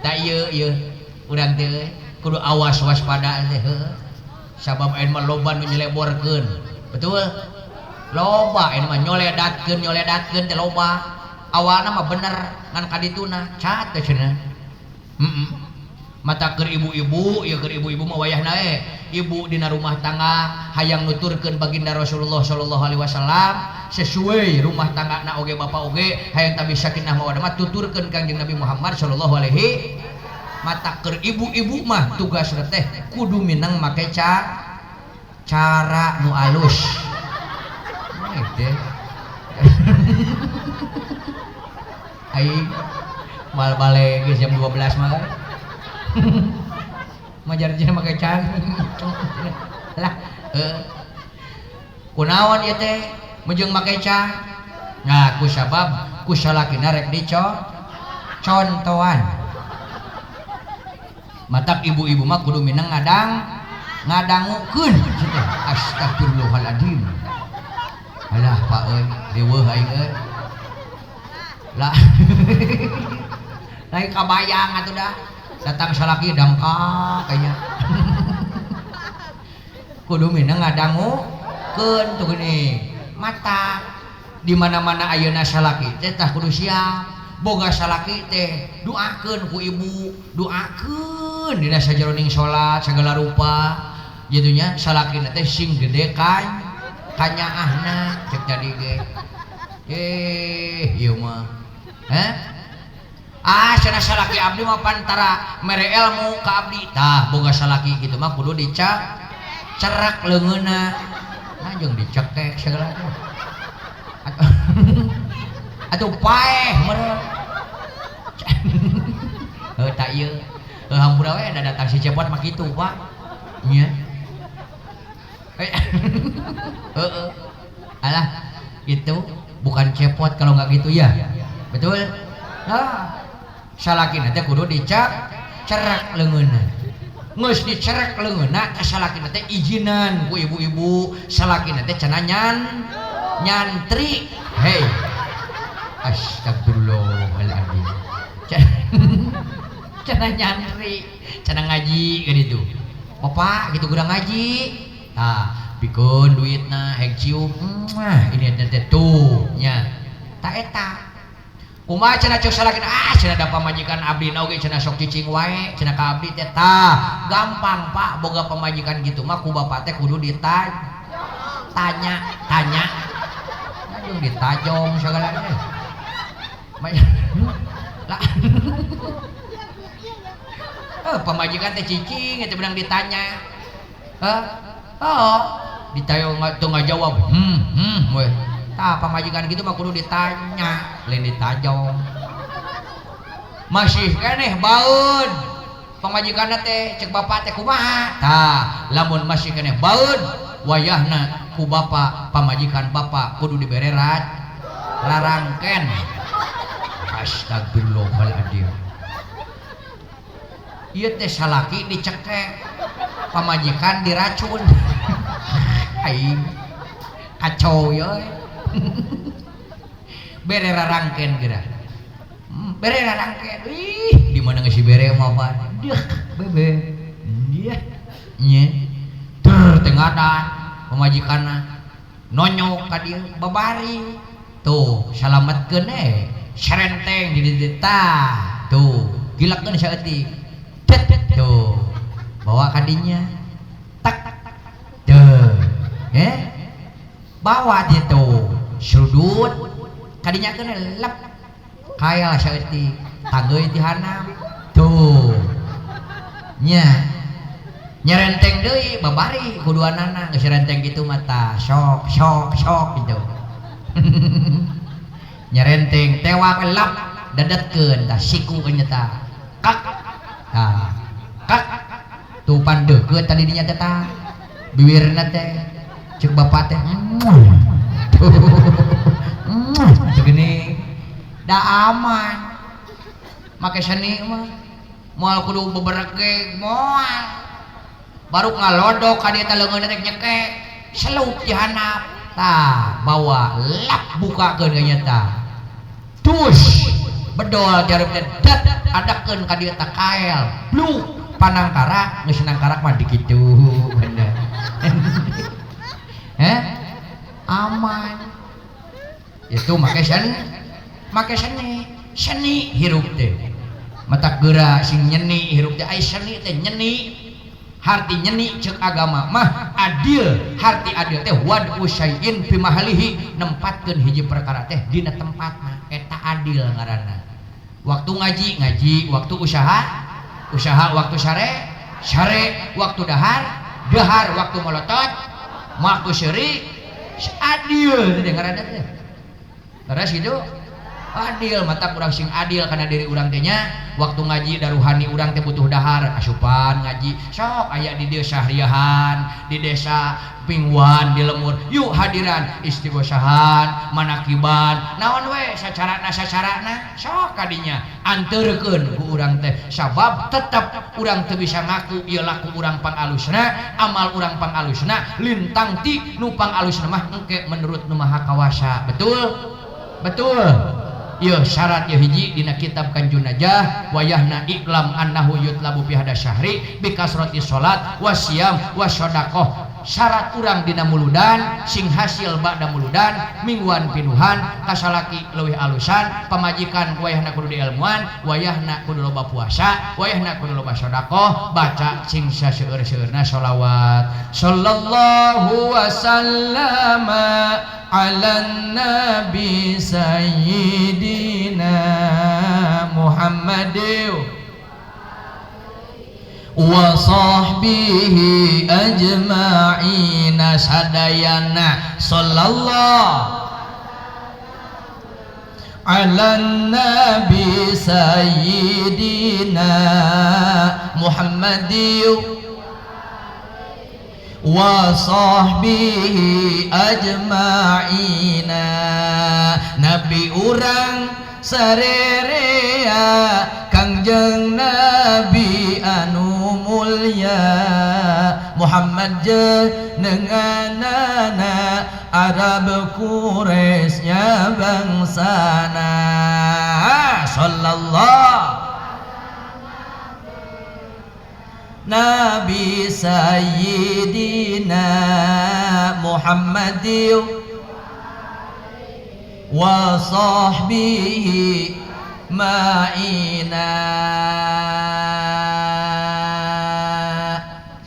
Tak ieu ieu urang teh kudu awas waspada teh heuh. Sabab ayeuna mah loba nu nyeleborkeun. Betul? Loba ayeuna mah nyoledatkeun nyoledatkeun teh loba. Awalna mah bener ngan kadituna cat teh cenah. Heeh. Mata keur ibu-ibu, ieu keur ibu-ibu mah wayahna we. Ibu dina rumah tangga hayang nuturkeun baginda Rasulullah sallallahu alaihi wasallam sesuai rumah tanggana oge bapak oge hayang tabi sakinah mawaddah mah tuturkeun Kangjeng Nabi Muhammad sallallahu alaihi. Mata keur ibu-ibu mah tugasna teh kudu minang make cara nu alus. Teh. Aing mal balik geus jam 12 mah. Majar jeung make can. Lah, kunaon ieu teh mujung make can? Nah, ku sabab ku salakina rek dicontohan. Matak ibu-ibu mah kudu minang ngadangukeun teh. Astagfirullahaladzim. Alah Pak euy, riweuh aing euy. Lah. Lain kabayang atuh dah. Datang salaki dangkak kayaknya. Kudu minang ngadangukeun tuh gini. Mata di mana-mana ayeuna salaki teh tah kudu siap. Boga salaki teh doakeun ku ibu, doakeun dina sajaroning salat segala rupa. Jadinya salakina teh sing gede kan kanyaahna cek tadi ge. Ieu mah. Heh? Ah cenah salaki abdi mah pantara mere ilmu ka abdi. Tah boga salaki kitu mah kudu dicak cerak leungeunna. Nah jeung dicekek segala teh. Atuh paeh meureun. Heuh tak ieu. Heuh hampura we da datang si Cepot mah kitu, Pak. Nya. Heeh. Alah, itu bukan cepot kalau nggak gitu ya. Betul? Nah, salakina teh kudu dicak cerak leungeunna. Geus dicerek leungeunna teh salakina teh izinan ku ibu-ibu, salakina teh cenah nyantri. Hei. Astagfirullahaladzim. Cenah nyantri, cenah ngaji gitu. Bapak gitu kurang ngaji. Tah, pikeun duitna heg cium. Muah, ini teh tuh nya. Ta eta. Kumaha cenah ceuk salakina? Ah, cenah da pamajikan abdi na oge cenah sok cicing wae, cenah ka abdi teh tah. Gampang, Pak, boga pamajikan gitu mah ku bapak teh kudu ditanya, tanya. Jeung ditajong sagala teh. Lah. Pamajikan teh cicing eta beunang ditanya. Hah? Oh, ditanya teu ngajawab. We. Tah pamajikan gitu mah kudu ditanya, lain ditajong. Masih keneh baeud. Pamajikanna teh cek bapak teh kumaha? Tah, lamun masih keneh baeud, wayahna ku bapak pamajikan bapak kudu dibere rarangken. Astagfirullahaladzim. Ieu teh salaki dicekek, pamajikan diracun. Aing kacau ye. Bere rarangken geura. Bere rarangken. Ih, di mana geus bere mah pan. Deuh, bebe. Dia nya. Ter tengadan pamajikanna nonyok ka dieu babari. Tuh, salametkeun eh. Serenteng di dieu tah. Tuh, gilakeun saeutik. Tuh, bawa kadinya. Tak. Tuh. Bawa dia tuh. Serudut. Kadinya keun lep. Kael saeutik. Tanggeuy ti handap. Tuh. Nya. Nyerenteng deui babari kuduanana geus renteng kitu mah tah sok sok sok gitu. Nyerenteng tewak lep dedetkeun tah siku nya tah. Kak. Tah. Kak. Tuh pandeukeut tadi dinya teh tah. Biwirna teh ceuk bapak teh. Segini da aman. Make seni mah moal kudu beberege moal. Baru ngalodok ka dieu teh leungeun teh nyekek, selup di handap. Tah, bawa lap bukakeun ka nya tah. Tus bedol jarum teh dat adakeun ka dieu tah kael. Bluk panangkarak geus nangkarak mah dikitu bener. Heh? Aman. Itu make seni, make seni, seni hirup teh. Mata geura sing nyeni hirup teh, ai seni teh nyeni. Harti nyeni ceuk agama mah adil, harti adil teh wad usain fi mahalihi, nempatkeun hiji perkara teh dina tempatna, eta adil ngaranna. Waktu ngaji ngaji, waktu usaha usaha, waktu sare sare, waktu dahar dahar, waktu molotot waktu seuri, adil teh ngaranna teh. Terus gitu adil, mata kurang sing adil karena diri urang teh nya. Waktu ngaji daruhani urang teh butuh dahar, asupan ngaji sok aya di desa Riahan, di desa Pingwan, di lemur, yuk hadiran istighosahan, manakiban, naon we sacarana sacarana sok kadinya anterkeun ku urang teh, sabab tetep urang teu bisa ngaku ieu laku urang pangalusna, amal urang pangalusna, lintang ti nu pangalusna mah engke menurut nu Maha Kawasa. Betul? Betul. Ieu syarat ieu hiji dina kitab Kanjun Najah, wayahna iklam annahu yutlabu fi hada syahri bi kasrati salat wasyam wasyadaqah. Syarat urang dina muludan sing hasil ba'da muludan mingguan pinuhan kasalaki leuwih alusan pamajikan wayahna kudu diilmuan, wayahna kudu loba puasa, wayahna kudu loba sedekah, baca sing saseueur-seueurna sholawat. Sallallahu wasallama ala nabi sayyidina Muhammadin wa sahbihi ajma'ina sadayana. Sallallahu ala nabi sayyidina Muhammadin wa sahbihi ajma'ina. Nabi urang sarerea Kangjeng Nabi anu mulia Muhammad jenenganana Arab Quraisy bangsana. Sallallahu Nabi Sayyidina Muhammadin wa sahbihi ma'ina.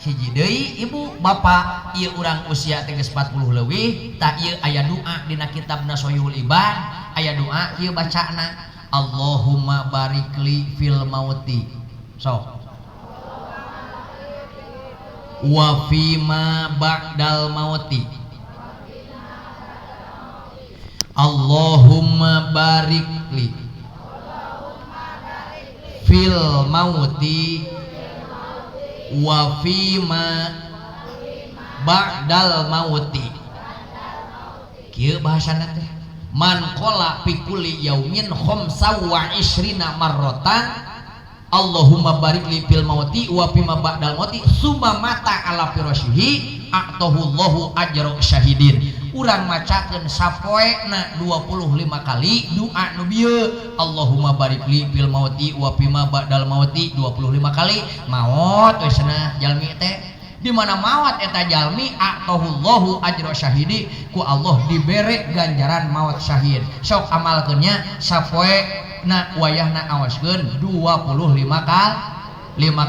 Hiji deui ibu bapak, ieu urang usia teh geus 40 leuwih, tah ieu aya doa dina kitab Nasoihul Ibad, aya doa ieu bacana Allahumma barikli fil mauti. Sok wa fima ba'dal mauti. Allahumma barikli fil mauti wa fima ba'dal mauti. Kieu bahasana teh man qala fi kulli yaumin khamsa wa isrina marratan Allahumma barik li fil mauti wa fima ba'dal mauti summa mata ala firasyihi a'tahullahu ajra syahidin. Urang macakeun sapoena 25 kali doa nu bieu Allahumma barik li fil mauti wa fima ba'dal mauti 25 kali maot we cenah jalmi teh. Di mana maot eta jalmi a'tahullahu ajra syahidi ku Allah dibere ganjaran maot syahid. Sok amalkeun nya sapoe na wayahna awaskeun 25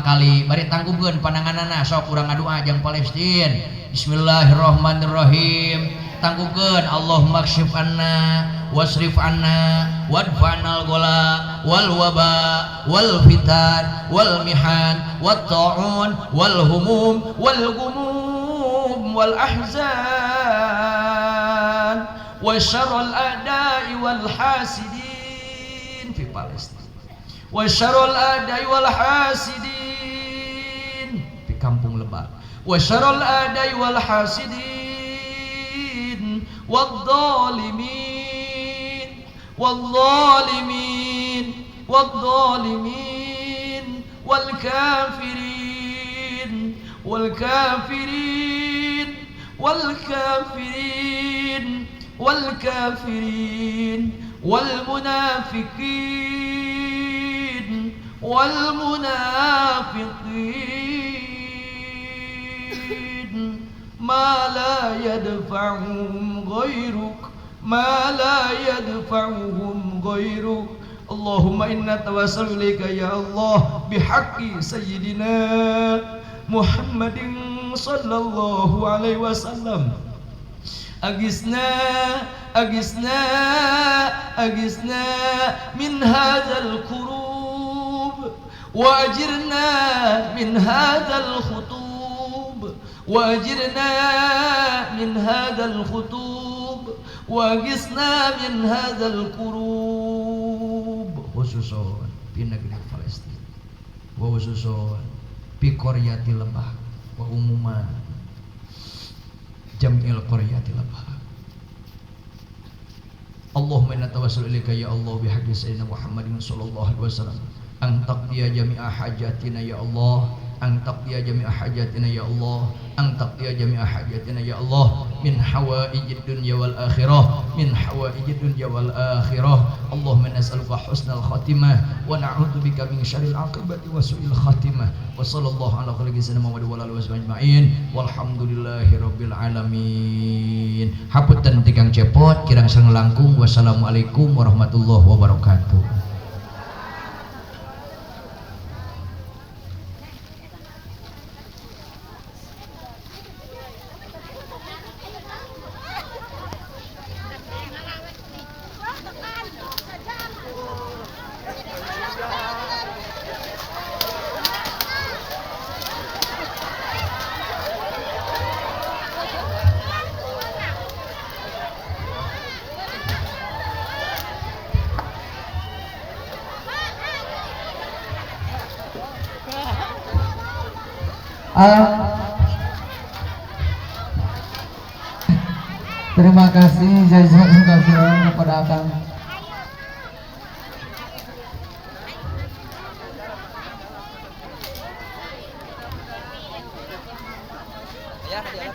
kali bari tanggupkeun pananganana sok urang ngadua jang Palestin. Bismillahirrahmanirrahim. Tanggupkeun Allahumma kshif anna wasrif anna wadfa'nal gola wal waba wal fitan wal mihan wat ta'un wal humum wal gumum wal ahzan wa syarrul a'da'i wal hasidin fi Palestina wa syarrul a'da'i wal hasidin fi kampung Lebak wa syarrul a'da'i wal hasidin wad dhalimin wal dhalimin wal dhalimin wal kafirin wal kafirin wal kafirin wal kafirin wal munafiqin wal munafiqin ma la yadfa'uhum ghairuk ma la yadfa'uhum ghairuk. Allahumma inna tawassalu ilaika ya Allah bihaqqi sayyidina Muhammadin sallallahu alaihi wasallam. Agisna agisna agisna min hadzal kurub wa ajirna min hadzal khutub wa ajirna min hadzal khutub wa agisna min hadzal kurub. Khususon fi negeri Palestina wa khususon fi qaryati Lebak wa umuman jam'il qaryati Lebak. Allahumma inna tawassul ilaika ya Allah bihaqqi sayyidina Muhammadin sallallahu alaihi wasallam an taqdiya jami'a hajatina ya Allah an taqdiya jami'a hajatina ya Allah an taqdiya jami'a hajatina ya Allah min hawaijid dunya wal akhirah min hawaijid dunya wal akhirah. Allahumma nas'aluka husnal khatimah wa na'udzubika min syarril aqibati wa su'il khatimah. Wa sallallahu ala khairi sayyidina Muhammad wa ala alihi wasahbihi ajmain walhamdulillahi rabbil alamin. Hapunten tikang cepot kirang sareng langkung. Wassalamualaikum warahmatullahi wabarakatuh. Terima kasih jazakallahu kepada Akang. Ya, ya.